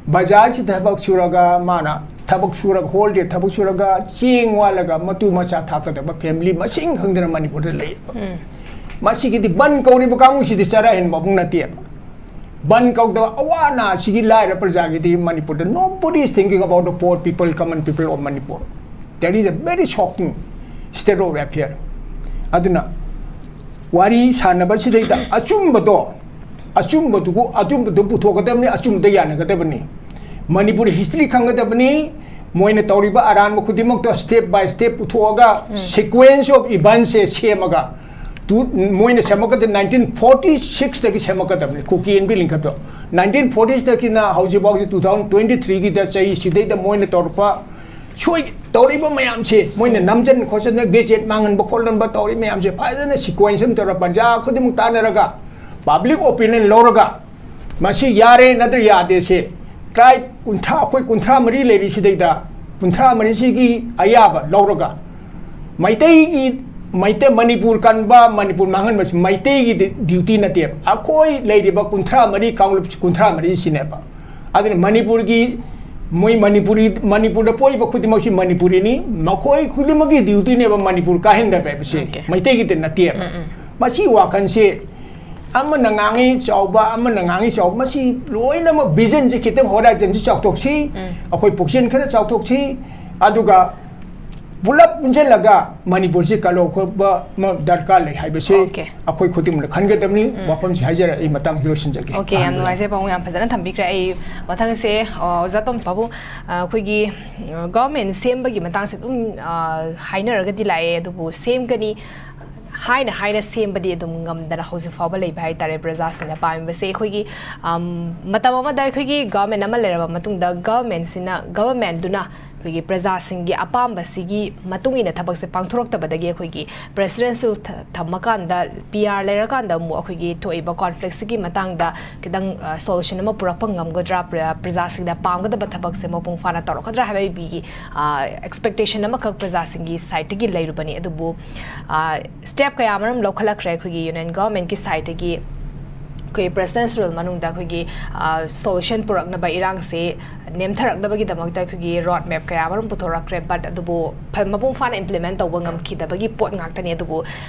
ꯕꯖꯥꯔꯁꯤꯗ ꯊꯕꯛ ꯁꯨꯔꯒ, ꯃꯥꯅ ꯊꯕꯛ ꯁꯨꯔꯒ, whole day ꯊꯕꯛ ꯁꯨꯔꯒ, ꯆꯦꯡ ꯋꯥꯜꯂꯒ ꯃꯇꯨ ꯃꯆꯥ ꯊꯥꯛꯀꯗꯕ family ꯃꯁꯤꯡ ꯈꯪꯗꯅ ꯃꯅꯤꯄꯨꯔꯗ ꯂꯩꯌꯦꯕ꯫ ꯃꯁꯤꯒꯤꯗꯤ ꯕꯟ ꯀꯧꯔꯤꯕ ꯀꯥꯡꯕꯨꯁꯤꯗꯤ ꯆꯔꯥ ꯍꯦꯟꯕ ꯑꯃꯨꯛ ꯅꯠꯇꯦꯕ꯫ ꯕꯟ ꯀꯧꯗꯕ ꯑꯋꯥ ꯑꯅꯥ ꯑꯁꯤꯒꯤ ꯂꯥꯏꯔ ꯄ꯭ꯔꯖꯥꯒꯤꯗꯤ ꯃꯅꯤꯄꯨꯔꯗ nobody is thinking about the poor people, common people of Manipur. That is a very shocking state of affair. ꯑꯗꯨꯅ ꯋꯥꯔꯤ ꯁꯥꯟꯅꯕꯁꯤꯗꯩꯗ ꯑꯆꯨꯝꯕꯗꯣ, ꯑꯆꯨꯝꯕꯗꯨꯕꯨ, ꯑꯆꯨꯝꯕꯗꯨ ꯄꯨꯊꯣꯛꯀꯗꯕꯅꯤ, ꯑꯆꯨꯝꯕꯗ ꯌꯥꯅꯒꯗꯕꯅꯤ꯫ ꯃꯅꯤꯄꯨꯔ history ꯈꯪꯒꯗꯕꯅꯤ꯫ ꯃꯣꯏꯅ ꯇꯧꯔꯤꯕ ꯑꯔꯥꯟꯕ ꯈꯨꯗꯤꯡꯃꯛꯇꯣ step by step ꯄꯨꯊꯣꯛꯑꯒ sequence of eventsꯁꯦ ꯁꯦꯝꯃꯒ ꯇꯨ-, ꯃꯣꯏꯅ ꯁꯦꯝꯃꯛꯀꯗꯕ nineteen forty sixꯇꯒꯤ ꯁꯦꯝꯃꯛꯀꯗꯕꯅꯤ, ꯀꯨꯀꯤ ꯑꯦꯟ ꯕꯤ ꯂꯤꯡꯈꯠꯇꯣ꯫ Nineteen forty sixꯇꯒꯤꯅ ꯍꯧꯖꯤꯛꯐꯥꯎꯁꯤ two thousand twenty threeꯒꯤꯗ ꯆꯍꯤ ꯁꯤꯗꯩꯗ ꯃꯣꯏꯅ ꯇꯧꯔꯛꯄ ꯁꯣꯏ-, ꯇꯧꯔꯛꯏꯕ ꯃꯌꯥꯝꯁꯦ, ꯃꯣꯏꯅ ꯅꯝꯖꯟ ꯈꯣꯠꯆꯟꯅ gazette ꯃꯥꯡꯍꯟꯕ ꯈꯣꯠꯍꯟꯕ ꯇꯧꯔꯤ ꯃꯌꯥꯝꯁꯦ ꯐꯖꯅ sequence ꯑꯃ ꯇꯧꯔꯒ ꯄ꯭ꯔꯖꯥ ꯈꯨꯗꯤꯡꯃꯛ ꯇꯥꯟꯅꯔꯒ public opinion ꯂꯧꯔꯒ ꯃꯁꯤ ꯌꯥꯔꯦ ꯅꯠꯇ꯭ꯔ ꯌꯥꯗꯦꯁꯦ tribe ꯀꯨꯟꯊ꯭ꯔꯥ, ꯑꯩꯈꯣꯏ ꯀꯨꯟꯊ꯭ꯔꯥ ꯃꯔꯤ ꯂꯩꯔꯤꯁꯤꯗꯩꯗ ꯀꯨꯟꯊ꯭ꯔꯥ ꯃꯔꯤꯁꯤꯒꯤ ꯑꯌꯥꯕ ꯂꯧꯔꯒ ꯃꯩꯇꯩꯒꯤ, ꯃꯩꯇꯩ, ꯃꯅꯤꯄꯨꯔ ꯀꯟꯕ, ꯃꯅꯤꯄꯨꯔ ꯃꯥꯡꯍꯟꯕꯁꯤ ꯃꯩꯇꯩꯒꯤ ꯗꯤ-, duty ꯅꯠꯇꯦꯕ꯫ ꯑꯩꯈꯣꯏ ꯂꯩꯔꯤꯕ ꯀꯨꯟꯊ꯭ꯔꯥ ꯃꯔꯤ ꯀꯥꯡꯂꯨꯞ ꯀꯨꯟꯊ꯭ꯔꯥ ꯃꯔꯤꯁꯤꯅꯦꯕ꯫ ꯑꯗꯨꯅ ꯃꯅꯤꯄꯨꯔꯒꯤ, ꯃꯣꯏ ꯃꯅꯤꯄꯨꯔꯤ, ꯃꯅꯤꯄꯨꯔꯗ ꯄꯣꯛꯏꯕ ꯈꯨꯗꯤꯡꯃꯛꯁꯤ ꯃꯅꯤꯄꯨꯔꯤꯅꯤ, ꯃꯈꯣꯏ ꯈꯨꯗꯤꯡꯃꯛꯀꯤ dutyꯅꯦꯕ ꯃꯅꯤꯄꯨꯔ ꯀꯥꯏꯍꯟꯗꯕ ꯍꯥꯏꯕꯁꯦ꯫ Okay. ꯃꯩꯇꯩꯒꯤꯗꯤ ꯅꯠꯇꯦꯕ꯫ ꯎꯝ, ꯎꯝ꯫ ꯃꯁꯤ ꯋꯥꯈꯜꯁꯦ ꯑꯃꯅ ꯉꯥꯡꯉꯤ ꯆꯥꯎꯕ, ꯑꯃꯅ ꯉꯥꯡꯉꯤ ꯆꯥꯎꯕ, ꯃꯁꯤ ꯂꯣꯏꯅꯃꯛ visionꯁꯦ ꯈꯤꯇꯪ horizonꯁꯦ ꯆꯥꯎꯊꯣꯛꯁꯤ, ꯎꯝ꯫ ꯑꯩꯈꯣꯏ ꯄꯨꯛꯆꯦꯜ ꯈꯔ ꯆꯥꯎꯊꯣꯛꯁꯤ, ꯑꯗꯨꯒ ꯄꯨꯂꯞ ꯄꯨꯟꯁꯤꯜꯂꯒ ꯃꯅꯤꯄꯨꯔꯁꯤ ꯀꯜꯍꯧꯕ ꯑꯃ ꯗꯔꯀꯥꯔ ꯂꯩ ꯍꯥꯏꯕꯁꯤ Okay. ꯑꯩꯈꯣꯏ ꯈꯨꯗꯤꯡꯃꯛꯅ ꯈꯟꯒꯗꯕꯅꯤ꯫ ꯎꯝ꯫ ꯋꯥꯐꯝꯁꯤ ꯍꯥꯏꯖꯔ ꯑꯩ ꯃꯇꯥꯡꯁꯤ ꯂꯣꯏꯁꯤꯟꯖꯒꯦ꯫ Okay, ꯌꯥꯝ ꯑꯍꯥꯟꯕꯗ꯫ ꯅꯨꯡꯉꯥꯏꯖꯩ ꯄꯥꯕꯨꯡ, ꯌꯥꯝ ꯐꯖꯅ ꯊꯝꯕꯤꯈ꯭ꯔꯦ꯫ ꯑꯩ ꯃꯊꯪꯁꯦ, ꯑ, ꯑꯣꯖꯥ ꯇꯣꯝ ꯄꯥꯕꯨꯡ, ꯑ, ꯑꯩꯈꯣꯏꯒꯤ, ꯑ, government ꯁꯦꯝꯕꯒꯤ ꯃꯇꯥꯡꯁꯦ ꯑꯗꯨꯝ, ꯑ, ꯍꯥꯏꯅꯔꯒꯗꯤ ꯂꯥꯛꯑꯦ, ꯑꯗꯨꯕꯨ ꯁꯦꯝꯒꯅꯤ ꯍꯥꯏꯅ ꯍꯥꯏꯅ ꯁꯦꯝꯕꯗꯤ ꯑꯗꯨꯝ ꯉꯝꯗꯅ ꯍꯧꯖꯤꯛ ꯐꯥꯎꯕ ꯂꯩꯕ ꯍꯥꯏꯇꯥꯔꯦ꯫ ꯄ꯭ꯔꯖꯥꯁꯤꯡꯅ ꯄꯥꯝꯃꯤꯕꯁꯦ ꯑꯩꯈꯣꯏꯒꯤ, ꯑꯝ, ꯃꯇꯝ ꯑꯃꯗ ꯑꯩꯈꯣꯏꯒꯤ ꯒꯚꯔꯟꯃꯦꯟꯠ ꯑꯃ ꯂꯩꯔꯕ ꯃꯇꯨꯡꯗ ꯒꯚꯔꯟꯃꯦꯟꯠꯁꯤꯅ, ꯒꯚꯔꯟꯃꯦꯟꯠꯗꯨꯅ ꯑꯩꯈꯣꯏꯒꯤ ꯄ꯭ꯔꯖꯥꯁꯤꯡꯒꯤ ꯑꯄꯥꯝꯕꯁꯤꯒꯤ ꯃꯇꯨꯡ ꯏꯟꯅ ꯊꯕꯛꯁꯦ ꯄꯥꯡꯊꯣꯔꯛꯇꯕꯗꯒꯤ ꯑꯩꯈꯣꯏꯒꯤ presidential ꯊ-, ꯊꯝꯃꯀꯥꯟꯗ, ꯄꯤ ꯑꯥꯔ ꯂꯩꯔꯀꯥꯟꯗ ꯑꯃꯨꯛ ꯑꯩꯈꯣꯏꯒꯤ ꯊꯣꯛꯏꯕ conflictꯁꯤꯒꯤ ꯃꯇꯥꯡꯗ ꯈꯤꯇꯪ, ꯑ, solution ꯑꯃ ꯄꯨꯔꯛꯄ ꯉꯝꯒꯗ꯭ꯔꯥ, ꯄ꯭ꯔ-, ꯄ꯭ꯔꯖꯥꯁꯤꯡꯅ ꯄꯥꯝꯒꯗꯕ ꯊꯕꯛꯁꯦ ꯃꯄꯨꯡ ꯐꯥꯅ ꯇꯧꯔꯛꯀꯗ꯭ꯔꯥ ꯍꯥꯏꯕꯒꯤ, ꯑ, expectation ꯑꯃꯈꯛ ꯄ꯭ꯔꯖꯥꯁꯤꯡꯒꯤ sideꯇꯒꯤ ꯂꯩꯔꯨꯕꯅꯤ꯫ ꯑꯗꯨꯕꯨ, ꯑ, step ꯀꯌꯥ ꯑꯃꯔꯣꯝ ꯂꯧꯈꯠꯂꯛꯈ꯭ꯔꯦ ꯑꯩꯈꯣꯏꯒꯤ union governmentꯀꯤ sideꯇꯒꯤ꯫ ꯑꯩꯈꯣꯏ president's rule ꯃꯅꯨꯡꯗ ꯑꯩꯈꯣꯏꯒꯤ, ꯑ, solution ꯄꯨꯔꯛꯅꯕ, ꯏꯔꯥꯡꯁꯦ ꯅꯦꯝꯊꯔꯛꯅꯕꯒꯤꯗꯃꯛꯇ ꯑꯩꯈꯣꯏꯒꯤ road map ꯀꯌꯥ ꯑꯃꯔꯣꯝ ꯄꯨꯊꯣꯔꯛꯈ꯭ꯔꯦ, but ꯑꯗꯨꯕꯨ ꯐ-, ꯃꯄꯨꯡ ꯐꯥꯅ implement ꯇꯧꯕ ꯉꯝꯈꯤꯗꯕꯒꯤ ꯄꯣꯠ ꯉꯥꯛꯇꯅꯤ꯫ ꯑꯗꯨꯕꯨ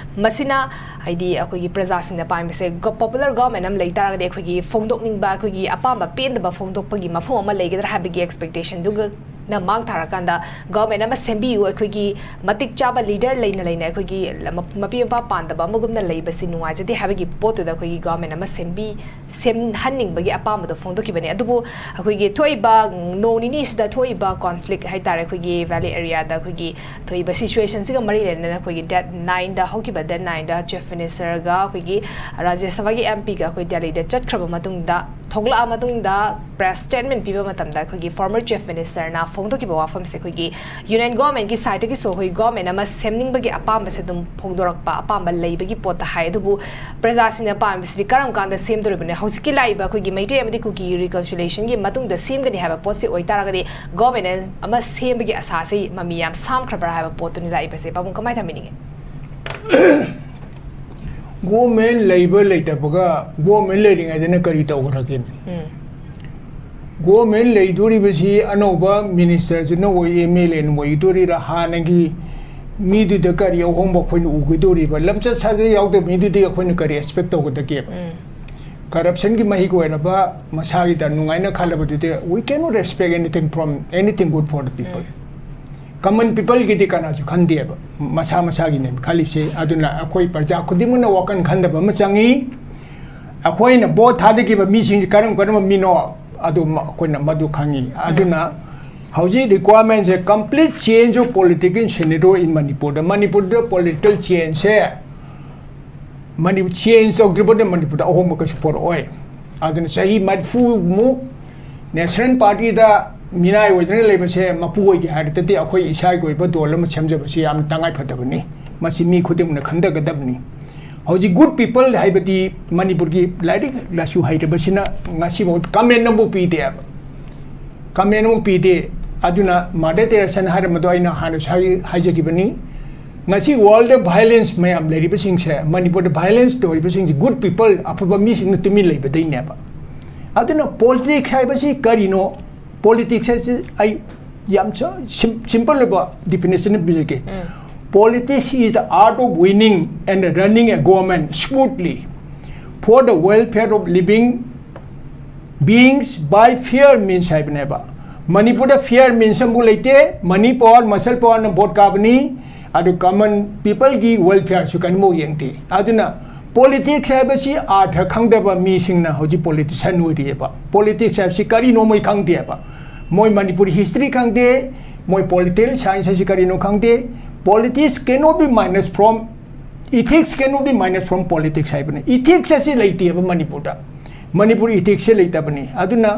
ꯃꯁꯤꯅ, ꯍꯥꯏꯗꯤ, ꯑꯩꯈꯣꯏꯒꯤ ꯄ꯭ꯔꯖꯥꯁꯤꯡꯅ ꯄꯥꯝꯃꯤꯁꯦ ꯒ-, popular government ꯑꯃ ꯂꯩ ꯇꯥꯔꯒꯗꯤ ꯑꯩꯈꯣꯏꯒꯤ ꯐꯣꯡꯗꯣꯛꯅꯤꯡꯕ, ꯑꯩꯈꯣꯏꯒꯤ ꯑꯄꯥꯝꯕ ꯄꯦꯟꯗꯕ ꯐꯣꯡꯗꯣꯛꯄꯒꯤ ꯃꯐꯝ ꯑꯃ ꯂꯩꯒꯗ꯭ꯔꯥ ꯍꯥꯏꯕꯒꯤ expectationꯗꯨꯒ ꯅ ꯃꯥꯡ ꯊꯥꯔꯀꯥꯟꯗ government ꯑꯃ ꯁꯦꯝꯕꯤꯌꯨ, ꯑꯩꯈꯣꯏꯒꯤ ꯃꯇꯤꯛ ꯆꯥꯕ leader ꯂꯩꯅ ꯂꯩꯅ ꯑꯩꯈꯣꯏꯒꯤ ꯂ-, ꯃ-, ꯃꯄꯤ ꯃꯄꯥ ꯄꯥꯟꯗꯕ ꯑꯃꯒꯨꯝꯅ ꯂꯩꯕꯁꯤ ꯅꯨꯡꯉꯥꯏꯖꯗꯦ ꯍꯥꯏꯕꯒꯤ ꯄꯣꯠꯇꯨꯗ ꯑꯩꯈꯣꯏꯒꯤ government ꯑꯃ ꯁꯦꯝꯕꯤ-, ꯁꯦꯝꯍꯟꯅꯤꯡꯕꯒꯤ ꯑꯄꯥꯝꯕꯗꯣ ꯐꯣꯡꯗꯣꯛꯈꯤꯕꯅꯤ꯫ ꯑꯗꯨꯕꯨ ꯑꯩꯈꯣꯏꯒꯤ ꯊꯣꯛꯏꯕ ꯅꯣꯡ ꯅꯤꯅꯤꯁꯤꯗ ꯊꯣꯛꯏꯕ conflict ꯍꯥꯏꯇꯥꯔꯦ, ꯑꯩꯈꯣꯏꯒꯤ valley areaꯗ ꯑꯩꯈꯣꯏꯒꯤ ꯊꯣꯛꯏꯕ situationꯁꯤꯒ ꯃꯔꯤ ꯂꯩꯅꯅ ꯑꯩꯈꯣꯏꯒꯤ date nineꯗ, ꯍꯧꯈꯤꯕ date nineꯗ Chief Ministerꯒ ꯑꯩꯈꯣꯏꯒꯤ ꯔꯥꯖ꯭ꯌ ꯁꯚꯥꯒꯤ MPꯒ ꯑꯩꯈꯣꯏ ꯗꯦꯜꯂꯤꯗ ꯆꯠꯈ꯭ꯔꯕ ꯃꯇꯨꯡꯗ, ꯊꯣꯛꯂꯛꯑ ꯃꯇꯨꯡꯗ press statement ꯄꯤꯕ ꯃꯇꯝꯗ ꯑꯩꯈꯣꯏꯒꯤ former Chief Ministerꯅ ꯐꯣꯡꯗꯣꯛꯈꯤꯕ ꯋꯥꯐꯝꯁꯦ ꯑꯩꯈꯣꯏꯒꯤ union governmentꯀꯤ sideꯇꯒꯤꯁꯨ ꯑꯩꯈꯣꯏ government ꯑꯃ ꯁꯦꯝꯅꯤꯡꯕꯒꯤ ꯑꯄꯥꯝꯕꯁꯦ ꯑꯗꯨꯝ ꯐꯣꯡꯗꯣꯔꯛꯄ, ꯑꯄꯥꯝꯕ ꯂꯩꯕꯒꯤ ꯄꯣꯠꯇ ꯍꯥꯏ꯫ ꯑꯗꯨꯕꯨ ꯄ꯭ꯔꯖꯥꯁꯤꯡꯅ ꯄꯥꯝꯃꯤꯁꯤꯗꯤ ꯀꯔꯝ ꯀꯥꯟꯗ ꯁꯦꯝꯗꯣꯔꯤꯕꯅꯣ? ꯍꯧꯖꯤꯛꯀꯤ ꯂꯥꯛꯏꯕ ꯑꯩꯈꯣꯏꯒꯤ ꯃꯩꯇꯩ ꯑꯃꯗꯤ ꯀꯨꯀꯤ reconciliationꯒꯤ ꯃꯇꯨꯡꯗ ꯁꯦꯝꯒꯅꯤ ꯍꯥꯏꯕ ꯄꯣꯠꯁꯤ ꯑꯣꯏꯇꯥꯔꯒꯗꯤ government ꯑꯃ ꯁꯦꯝꯕꯒꯤ ꯑꯁꯥꯁꯤ ꯃꯃꯤ ꯌꯥꯝ ꯁꯥꯝꯈ꯭ꯔꯕ꯭ꯔꯥ ꯍꯥꯏꯕ ꯄꯣꯠꯇꯨꯅꯤ ꯂꯥꯛꯏꯕꯁꯦ꯫ ꯄꯥꯕꯨꯡ, ꯀꯃꯥꯏꯅ ꯊꯝꯕꯤꯅꯤꯡꯉꯤ? Government ꯂꯩꯕ ꯂꯩꯇꯕꯒ government ꯂꯩꯔꯤꯉꯩꯗꯅ ꯀꯔꯤ ꯇꯧꯈ꯭ꯔꯒꯦ? ꯎꯝ꯫ Government ꯂꯩꯗꯣꯔꯤꯕꯁꯤ ꯑꯅꯧꯕ ministerꯁꯤꯅ ꯑꯣꯏ, MLAꯅ ꯑꯣꯏꯗꯣꯔꯤꯔꯥ, ꯍꯥꯟꯅꯒꯤ ꯃꯤꯗꯨꯗ ꯀꯔꯤ ꯑꯍꯣꯡꯕ ꯑꯩꯈꯣꯏꯅ ꯎꯒꯗꯣꯔꯤꯕ? ꯂꯝꯆꯠ ꯁꯥꯖꯠ ꯌꯥꯎꯗꯕ ꯃꯤꯗꯨꯗꯤ ꯑꯩꯈꯣꯏꯅ ꯀꯔꯤ expect ꯇꯧꯒꯗꯒꯦꯕ? ꯎꯝ꯫ Corruptionꯒꯤ ꯃꯍꯤꯛ ꯑꯣꯏꯔꯕ, ꯃꯁꯥꯒꯤꯗ ꯅꯨꯡꯉꯥꯏꯅ ꯈꯜꯂꯕꯗꯨꯗꯤ we cannot expect anything from anything good for the people. Um. Common peopleꯒꯤꯗꯤ ꯀꯅꯥꯁꯨ ꯈꯟꯗꯦꯕ, ꯃꯁꯥ ꯃꯁꯥꯒꯤꯅꯦ ꯈꯜꯂꯤꯁꯦ꯫ ꯑꯗꯨꯅ ꯑꯩꯈꯣꯏ ꯄ꯭ꯔꯖꯥ ꯈꯨꯗꯤꯡꯃꯛꯅ ꯋꯥꯈꯜ ꯈꯟꯗꯕ ꯑꯃ ꯆꯪꯉꯤ꯫ ꯑꯩꯈꯣꯏꯅ vote ꯊꯥꯗꯈꯤꯕ ꯃꯤꯁꯤꯡꯁꯦ ꯀꯔꯝ ꯀꯔꯝꯕ ꯃꯤꯅꯣ, ꯑꯗꯨ ꯃ-, ꯑꯩꯈꯣꯏꯅ ꯃꯗꯨ ꯈꯪꯉꯤ꯫ ꯑꯗꯨꯅ ꯍꯧꯖꯤꯛ requirementꯁꯦ complete change of political scenario in ꯃꯅꯤꯄꯨꯔꯗ, ꯃꯅꯤꯄꯨꯔꯗ political changeꯁꯦ ꯃꯅꯤꯄꯨꯔ ꯆꯦꯟꯖ ꯇꯧꯗ꯭ꯔꯤꯕꯗ ꯃꯅꯤꯄꯨꯔꯗ ꯑꯍꯣꯡꯕ ꯀꯩꯁꯨ ꯄꯨꯔꯛꯑꯣꯏ꯫ ꯑꯗꯨꯅ ꯆꯍꯤ ꯃꯔꯤꯐꯨꯃꯨꯛ ꯅꯦꯁꯅꯦꯜ ꯄꯥꯔꯇꯤꯗ ꯃꯤꯅꯥꯏ ꯑꯣꯏꯗꯨꯅ ꯂꯩꯕꯁꯦ ꯃꯄꯨ ꯑꯣꯏꯒꯦ ꯍꯥꯏꯔꯒꯗꯤ ꯑꯩꯈꯣꯏ ꯏꯁꯥꯒꯤ ꯑꯣꯏꯕ ꯗꯣꯜ ꯑꯃ ꯁꯦꯝꯖꯕꯁꯤ ꯌꯥꯝꯅ ꯇꯉꯥꯏ ꯐꯗꯕꯅꯤ꯫ ꯃꯁꯤ ꯃꯤ ꯈꯨꯗꯤꯡꯃꯛꯅ ꯈꯟꯊꯒꯗꯕꯅꯤ꯫ ꯍꯧꯖꯤꯛ ꯒꯨꯗ ꯄꯤꯄꯜ ꯍꯥꯏꯕꯗꯤ ꯃꯅꯤꯄꯨꯔꯒꯤ ꯂꯥꯏꯔꯤꯛ ꯂꯥꯏꯁꯨ ꯍꯩꯔꯕꯁꯤꯅ ꯉꯁꯤꯐꯥꯎ ꯀꯃꯦꯟ ꯑꯃꯐꯥꯎ ꯄꯤꯗꯦꯕ꯫ ꯀꯃꯦꯟ ꯑꯃꯐꯥꯎ ꯄꯤꯗꯦ꯫ ꯑꯗꯨꯅ ꯃꯥꯗꯔ ꯇꯦꯔꯦꯁꯥꯅ ꯍꯥꯏꯔꯝꯕꯗꯣ ꯑꯩꯅ ꯍꯥꯟꯅꯁꯨ ꯍꯥꯏ-, ꯍꯥꯏꯖꯈꯤꯕꯅꯤ꯫ ꯉꯁꯤ ꯋꯥꯔꯜꯗ ꯚꯥꯏꯂꯦꯟꯁ ꯃꯌꯥꯝ ꯂꯩꯔꯤꯕꯁꯤꯡꯁꯦ ꯃꯅꯤꯄꯨꯔꯗ ꯚꯥꯏꯂꯦꯟꯁ ꯇꯧꯔꯤꯕꯁꯤꯡꯁꯦ ꯒꯨꯗ ꯄꯤꯄꯜ, ꯑꯐꯕ ꯃꯤꯁꯤꯡꯅ ꯇꯨꯃꯤꯟ ꯂꯩꯕꯗꯩꯅꯦꯕ꯫ ꯑꯗꯨꯅ ꯄꯣꯂꯤꯇꯤꯛꯁ ꯍꯥꯏꯕꯁꯤ ꯀꯔꯤꯅꯣ? ꯄꯣꯂꯤꯇꯤꯛꯁ ꯍꯥꯏꯁꯤ ꯑꯩ ꯌꯥꯝ ꯁ-, ꯁꯤꯝ-, ꯁꯤꯝꯄꯜ ꯑꯣꯏꯕ ꯗꯤꯐꯤꯅꯤꯁꯟ ꯑꯃ ꯄꯤꯖꯒꯦ꯫ Politics is the art of winning and running a government smoothly for the welfare of living beings by fair means ꯍꯥꯏꯕꯅꯦꯕ꯫ ꯃꯅꯤꯄꯨꯔꯗ ꯐꯤꯌꯔ ꯃꯤꯟꯁ ꯑꯃꯕꯨ ꯂꯩꯇꯦ꯫ ꯃꯅꯤ ꯄꯥꯋꯔ, ꯃꯁꯜ ꯄꯥꯋꯔꯅ ꯚꯣꯠ ꯀꯥꯕꯅꯤ꯫ ꯑꯗꯨ ꯀꯃꯟ ꯄꯤꯄꯜꯒꯤ ꯋꯦꯜꯐꯤꯌꯔꯁꯨ ꯀꯔꯤꯃꯧ ꯌꯦꯡꯗꯦ꯫ ꯑꯗꯨꯅ ꯄꯣꯂꯤꯇꯤꯛꯁ ꯍꯥꯏꯕꯁꯤ ꯑꯥꯔꯊ ꯈꯪꯗꯕ ꯃꯤꯁꯤꯡꯅ ꯍꯧꯖꯤꯛ ꯄꯣꯂꯤꯇꯤꯁꯤꯌꯥꯟ ꯑꯣꯏꯔꯤꯑꯕ꯫ ꯄꯣꯂꯤꯇꯤꯛꯁ ꯍꯥꯏꯕꯁꯤ ꯀꯔꯤꯅꯣ ꯃꯣꯏ ꯈꯪꯗꯦꯕ꯫ ꯃꯣꯏ ꯃꯅꯤꯄꯨꯔꯤ ꯍꯤꯁꯇ꯭ꯔꯤ ꯈꯪꯗꯦ, ꯃꯣꯏ ꯄꯣꯂꯤꯇꯤꯀꯦꯜ ꯁꯥꯏꯟꯁ ꯍꯥꯏꯁꯤ ꯀꯔꯤꯅꯣ ꯈꯪꯗꯦ꯫ Politics cannot be minus from, ethics cannot be minus from politics ꯍꯥꯏꯕꯅꯤ꯫ ꯏꯊꯤꯛꯁ ꯑꯁꯤ ꯂꯩꯇꯦꯕ ꯃꯅꯤꯄꯨꯔꯗ꯫ ꯃꯅꯤꯄꯨꯔ ꯏꯊꯤꯛꯁꯁꯦ ꯂꯩꯇꯕꯅꯤ꯫ ꯑꯗꯨꯅ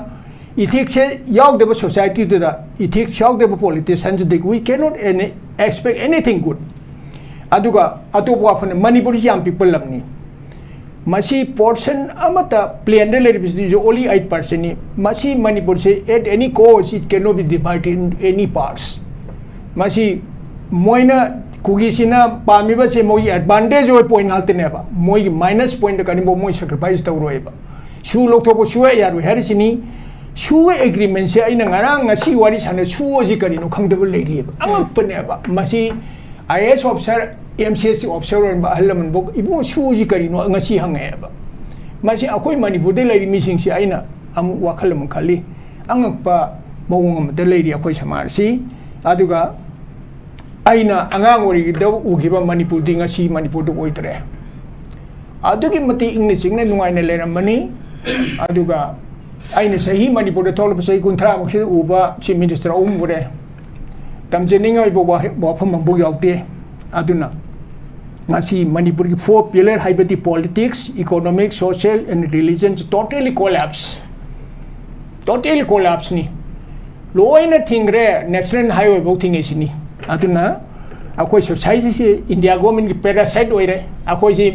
ꯏꯊꯤꯛꯁꯁꯦ ꯌꯥꯎꯗꯕ ꯁꯣꯁꯥꯏꯇꯤꯗꯨꯗ, ꯏꯊꯤꯛꯁ ꯌꯥꯎꯗꯕ ꯄꯣꯂꯤꯇꯤꯁꯤꯌꯥꯟꯗꯨꯗꯒꯤ we cannot any, expect anything good꯫ ꯑꯗꯨꯒ ꯑꯇꯣꯞꯄ ꯋꯥꯐꯝꯅ ꯃꯅꯤꯄꯨꯔꯁꯤ ꯌꯥꯝ ꯄꯤꯛꯄ ꯂꯝꯅꯤ꯫ ꯃꯁꯤ ꯄꯣꯔꯁꯟ ꯑꯃꯠꯇ ꯄ꯭ꯂꯦꯟꯗ ꯂꯩꯔꯤꯕꯁꯤꯁꯨ only eight percent ꯅꯤ꯫ ꯃꯁꯤ ꯃꯅꯤꯄꯨꯔꯁꯦ at any cost it cannot be divided in any parts꯫ ꯃꯁꯤ ꯃꯣꯏꯅ ꯀꯨꯀꯤꯁꯤꯅ ꯄꯥꯝꯃꯤꯕꯁꯦ ꯃꯣꯏꯒꯤ ꯑꯦꯗꯚꯥꯟꯇꯦꯖ ꯑꯣꯏꯕ ꯄꯣꯏꯟ ꯉꯥꯛꯇꯅꯦꯕ꯫ ꯃꯣꯏꯒꯤ ꯃꯥꯏꯅꯁ ꯄꯣꯏꯟꯗ ꯀꯔꯤꯒꯨꯝꯕ ꯃꯣꯏ ꯁꯦꯀ꯭ꯔꯤꯐꯥꯏꯁ ꯇꯧꯔꯣꯏꯕ꯫ ꯁꯨ ꯂꯧꯊꯣꯛꯄ ꯁꯨꯡꯌꯥ ꯌꯥꯔꯣꯏ ꯍꯥꯏꯔꯤꯁꯤꯅꯤ꯫ ꯁꯨ ꯑꯦꯒ꯭ꯔꯤꯃꯦꯟꯁꯦ ꯑꯩꯅ ꯉꯔꯥꯡ ꯉꯁꯤ ꯋꯥꯔꯤ ꯁꯥꯟꯅ ꯁꯨ ꯑꯁꯤ ꯀꯔꯤꯅꯣ ꯈꯪꯗꯕ ꯂꯩꯔꯤꯑꯕ꯫ ꯑꯉꯛꯄꯅꯦꯕ꯫ ꯃꯁꯤ I A S officer, M C S C officer ꯑꯣꯏꯔꯝꯕ ꯑꯍꯜ ꯂꯃꯟꯐꯥꯎ ꯏꯕꯨꯡꯉꯣ ꯁꯨ ꯑꯁꯤ ꯀꯔꯤꯅꯣ ꯉꯁꯤ ꯍꯪꯉꯛꯑꯦꯕ꯫ ꯃꯁꯤ ꯑꯩꯈꯣꯏ ꯃꯅꯤꯄꯨꯔꯗ ꯂꯩꯔꯤ ꯃꯤꯁꯤꯡꯁꯤ ꯑꯩꯅ ꯑꯃꯨꯛ ꯋꯥꯈꯜ ꯑꯃꯨꯛ ꯈꯜꯂꯤ꯫ ꯑꯉꯛꯄ ꯃꯑꯣꯡ ꯑꯃꯗ ꯂꯩꯔꯤ ꯑꯩꯈꯣꯏ ꯁꯃꯥꯖꯁꯤ꯫ ꯑꯗꯨꯒ ꯑꯩꯅ ꯑꯉꯥꯡ ꯑꯣꯏꯔꯤꯉꯩꯗ ꯎꯈꯤꯕ ꯃꯅꯤꯄꯨꯔꯗꯤ ꯉꯁꯤ ꯃꯅꯤꯄꯨꯔꯗꯨ ꯑꯣꯏꯗ꯭ꯔꯦ꯫ ꯑꯗꯨꯛꯀꯤ ꯃꯇꯤꯛ ꯏꯪꯅ ꯆꯤꯛꯅ ꯅꯨꯡꯉꯥꯏꯅ ꯂꯩꯔꯝꯕꯅꯤ꯫ ꯑꯗꯨꯒ ꯑꯩꯅ ꯆꯍꯤ ꯃꯅꯤꯄꯨꯔꯗ ꯊꯣꯛꯂꯛꯄ ꯆꯍꯤ ꯀꯨꯟꯊ꯭ꯔꯥꯃꯨꯛꯁꯤꯗ ꯎꯕ ꯆꯤꯐ ꯃꯤꯅꯤꯁꯇꯔ ꯑꯍꯨꯝ ꯎꯔꯦ꯫ ꯇꯝꯖꯅꯤꯡꯉꯥꯏ ꯑꯣꯏꯕ ꯋꯥꯍꯩ-, ꯋꯥꯐꯝ ꯑꯃꯐꯥꯎ ꯌꯥꯎꯗꯦ꯫ ꯑꯗꯨꯅ ꯉꯁꯤ ꯃꯅꯤꯄꯨꯔꯒꯤ four pillar ꯍꯥꯏꯕꯗꯤ politics, economic, social and religion totally collapse, totally collapseꯅꯤ꯫ ꯂꯣꯏꯅ ꯊꯤꯡꯈ꯭ꯔꯦ, national highway ꯐꯥꯎ ꯊꯤꯡꯉꯤꯁꯤꯅꯤ꯫ ꯑꯗꯨꯅ ꯑꯩꯈꯣꯏ societyꯁꯤ India governmentꯀꯤ parasite ꯑꯣꯏꯔꯦ꯫ ꯑꯩꯈꯣꯏꯁꯤ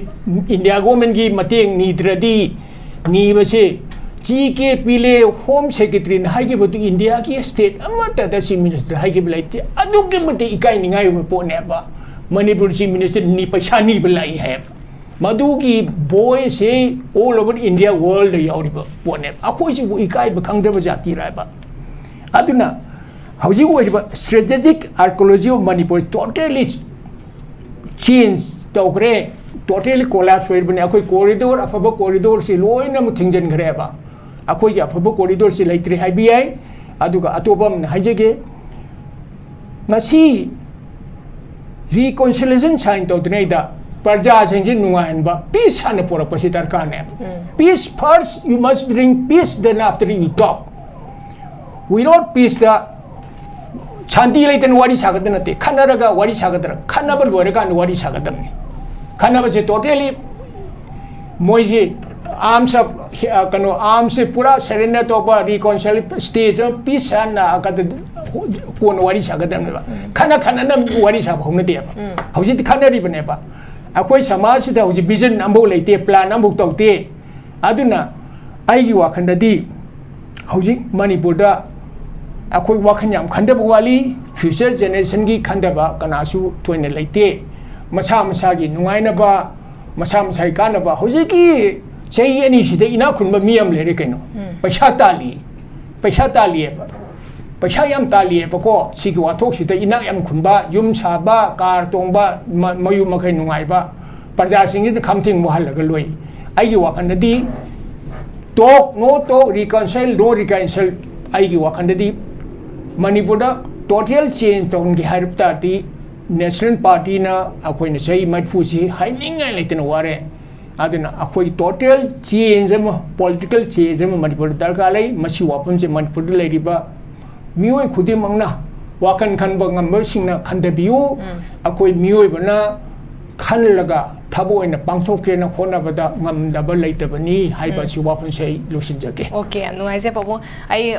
India governmentꯀꯤ ꯃꯇꯦꯡ ꯅꯤꯗ꯭ꯔꯗꯤ, ꯅꯤꯕꯁꯦ ꯖꯤ ꯀꯦ ꯄꯤꯂꯦ, Home Secretaryꯅ ꯍꯥꯏꯈꯤꯕꯗꯨ Indiaꯒꯤ state ꯑꯃꯠꯇꯗ Chief Minister ꯍꯥꯏꯈꯤꯕ ꯂꯩꯇꯦ꯫ ꯑꯗꯨꯛꯀꯤ ꯃꯇꯤꯛ ꯏꯀꯥꯏꯅꯤꯡꯉꯥꯏ ꯑꯣꯏꯕ ꯄꯣꯠꯅꯦꯕ꯫ ꯃꯅꯤꯄꯨꯔ Chief Ministerꯅꯤ ꯄꯩꯁꯥ ꯅꯤꯕ ꯂꯥꯛꯏ ꯍꯥꯏꯕ꯫ ꯃꯗꯨꯒꯤ ꯕꯣꯏꯁꯦ all over India, worldꯗ ꯌꯥꯎꯔꯤꯕ ꯄꯣꯠꯅꯦꯕ꯫ ꯑꯩꯈꯣꯏꯁꯤꯕꯨ ꯏꯀꯥꯏꯕ ꯈꯪꯗꯕ ꯖꯥꯇꯤꯔ ꯍꯥꯏꯕ꯫ ꯑꯗꯨꯅ ꯍꯧꯖꯤꯛ ꯑꯣꯏꯔꯤꯕ strategic archaeology of Manipur totally change ꯇꯧꯈ꯭ꯔꯦ, totally collapse ꯑꯣꯏꯔꯤꯕꯅꯤ꯫ ꯑꯩꯈꯣꯏ corridor, ꯑꯐꯕ corridorꯁꯤ ꯂꯣꯏꯅꯃꯛ ꯊꯤꯡꯖꯤꯟꯈ꯭ꯔꯦꯕ꯫ ꯑꯩꯈꯣꯏꯒꯤ ꯑꯐꯕ corridorꯁꯤ ꯂꯩꯇ꯭ꯔꯦ ꯍꯥꯏꯕ ꯌꯥꯏ꯫ ꯑꯗꯨꯒ ꯑꯇꯣꯞꯄ ꯑꯃꯅ ꯍꯥꯏꯖꯒꯦ, ꯉꯁꯤ reconciliation sign ꯇꯧꯗ꯭ꯔꯤꯉꯩꯗ ꯄ꯭ꯔꯖꯥꯁꯤꯡꯁꯤ ꯅꯨꯡꯉꯥꯏꯍꯟꯕ, peace ꯍꯥꯟꯅ ꯄꯨꯔꯛꯄꯁꯤ ꯗꯔꯀꯥꯔꯅꯦꯕ꯫ Peace first, you must bring peace, then after you talk. Without peaceꯇ ꯁꯥꯟꯇꯤ ꯂꯩꯇꯅ ꯋꯥꯔꯤ ꯁꯥꯒꯗꯕ ꯅꯠꯇꯦ, ꯈꯠꯅꯔꯒ ꯋꯥꯔꯤ ꯁꯥꯒꯗ꯭ꯔꯥ? ꯈꯠꯅꯕ ꯂꯣꯏꯔꯀꯥꯟꯗ ꯋꯥꯔꯤ ꯁꯥꯒꯗꯕꯅꯤ꯫ ꯈꯠꯅꯕꯁꯦ totally ꯃꯣꯏꯁꯤ arms, ꯑ, ꯀꯩꯅꯣ, armsꯁꯦ ꯄꯨꯔꯥ surrender ꯇꯧꯕ, reconcile stage ꯑꯃ, peace ꯍꯥꯟꯅ ꯀꯣꯟꯅ ꯋꯥꯔꯤ ꯁꯥꯒꯗꯕꯅꯦꯕ꯫ ꯈꯠꯅ ꯈꯠꯅꯅ ꯋꯥꯔꯤ ꯁꯥꯕ ꯍꯧꯅꯗꯦꯕ꯫ ꯍꯧꯖꯤꯛꯇꯤ ꯈꯠꯅꯔꯤꯕꯅꯦꯕ꯫ ꯑꯩꯈꯣꯏ ꯁꯃꯥꯖꯁꯤꯗ ꯍꯧꯖꯤꯛ vision ꯑꯃꯐꯥꯎ ꯂꯩꯇꯦ, plan ꯑꯃꯐꯥꯎ ꯇꯧꯗꯦ꯫ ꯑꯗꯨꯅ ꯑꯩꯒꯤ ꯋꯥꯈꯜꯗꯗꯤ ꯍꯧꯖꯤꯛ ꯃꯅꯤꯄꯨꯔꯗ ꯑꯩꯈꯣꯏ ꯋꯥꯈꯜ ꯌꯥꯝ ꯈꯟꯊꯕ ꯋꯥꯠꯂꯤ꯫ Future generationꯒꯤ ꯈꯟꯊꯕ ꯀꯅꯥꯁꯨ ꯊꯣꯏꯅ ꯂꯩꯇꯦ꯫ ꯃꯁꯥ ꯃꯁꯥꯒꯤ ꯅꯨꯡꯉꯥꯏꯅꯕ, ꯃꯁꯥ ꯃꯁꯥꯒꯤ ꯀꯥꯟꯅꯕ꯫ ꯍꯧꯖꯤꯛꯀꯤ ꯆꯍꯤ ꯑꯅꯤꯁꯤꯗ ꯏꯅꯥꯛ ꯈꯨꯟꯕ ꯃꯤ ꯌꯥꯝ ꯂꯩꯔꯦ ꯀꯩꯅꯣ꯫ ꯄꯩꯁꯥ ꯇꯥꯜꯂꯤ, ꯄꯩꯁꯥ ꯇꯥꯜꯂꯤꯑꯕ꯫ ꯄꯩꯁꯥ ꯌꯥꯝ ꯇꯥꯜꯂꯤꯑꯕꯀꯣ꯫ ꯁꯤꯒꯤ ꯋꯥꯊꯣꯛꯁꯤꯗ ꯏꯅꯥꯛ ꯌꯥꯝ ꯈꯨꯟꯕ, ꯌꯨꯝ ꯁꯥꯕ, car ꯇꯣꯡꯕ, ꯃ-, ꯃꯌꯨꯝ ꯃꯀꯩ ꯅꯨꯡꯉꯥꯏꯕ, ꯄ꯭ꯔꯖꯥꯁꯤꯡꯁꯤꯅ ꯈꯝꯊꯦꯡ ꯋꯥꯍꯜꯂꯒ ꯂꯣꯏ꯫ ꯑꯩꯒꯤ ꯋꯥꯈꯜꯗꯗꯤ talk, no talk, reconcile, no reconcile꯫ ꯑꯩꯒꯤ ꯋꯥꯈꯜꯗꯗꯤ ꯃꯅꯤꯄꯨꯔꯗ total change ꯇꯧꯍꯟꯒꯦ ꯍꯥꯏꯔꯕ ꯇꯥꯔꯗꯤ, National Partyꯅ ꯑꯩꯈꯣꯏꯅ ꯆꯍꯤ ꯃꯔꯤꯐꯨꯁꯤ ꯍꯥꯏꯅꯤꯡꯉꯥꯏ ꯂꯩꯇꯅ ꯋꯥꯔꯦ꯫ ꯑꯗꯨꯅ ꯑꯩꯈꯣꯏ total change ꯑꯃ, political change ꯑꯃ ꯃꯅꯤꯄꯨꯔꯗ ꯗꯔꯀꯥꯔ ꯂꯩ꯫ ꯃꯁꯤ ꯋꯥꯐꯝꯁꯦ ꯃꯅꯤꯄꯨꯔꯗ ꯂꯩꯔꯤꯕ ꯃꯤꯑꯣꯏ ꯈꯨꯗꯤꯡꯃꯛꯅ, ꯋꯥꯈꯜ ꯈꯟꯕ ꯉꯝꯕꯁꯤꯡꯅ ꯈꯟꯊꯕꯤꯌꯨ꯫ ꯑꯩꯈꯣꯏ ꯃꯤꯑꯣꯏꯕꯅ ꯈꯜꯂꯒ ꯊꯕꯛ ꯑꯣꯏꯅ ꯄꯥꯡꯊꯣꯛꯀꯦꯅ ꯍꯣꯠꯅꯕꯗ ꯉꯝꯗꯕ ꯂꯩꯇꯕꯅꯤ ꯍꯥꯏꯕ ꯑꯁꯤ ꯋꯥꯐꯝꯁꯦ ꯑꯩ ꯂꯣꯏꯁꯤꯟꯖꯒꯦ꯫ ꯑꯣꯀꯦ, ꯌꯥꯝ ꯅꯨꯡꯉꯥꯏꯖꯩ ꯄꯥꯕꯨꯡ꯫ ꯑꯩ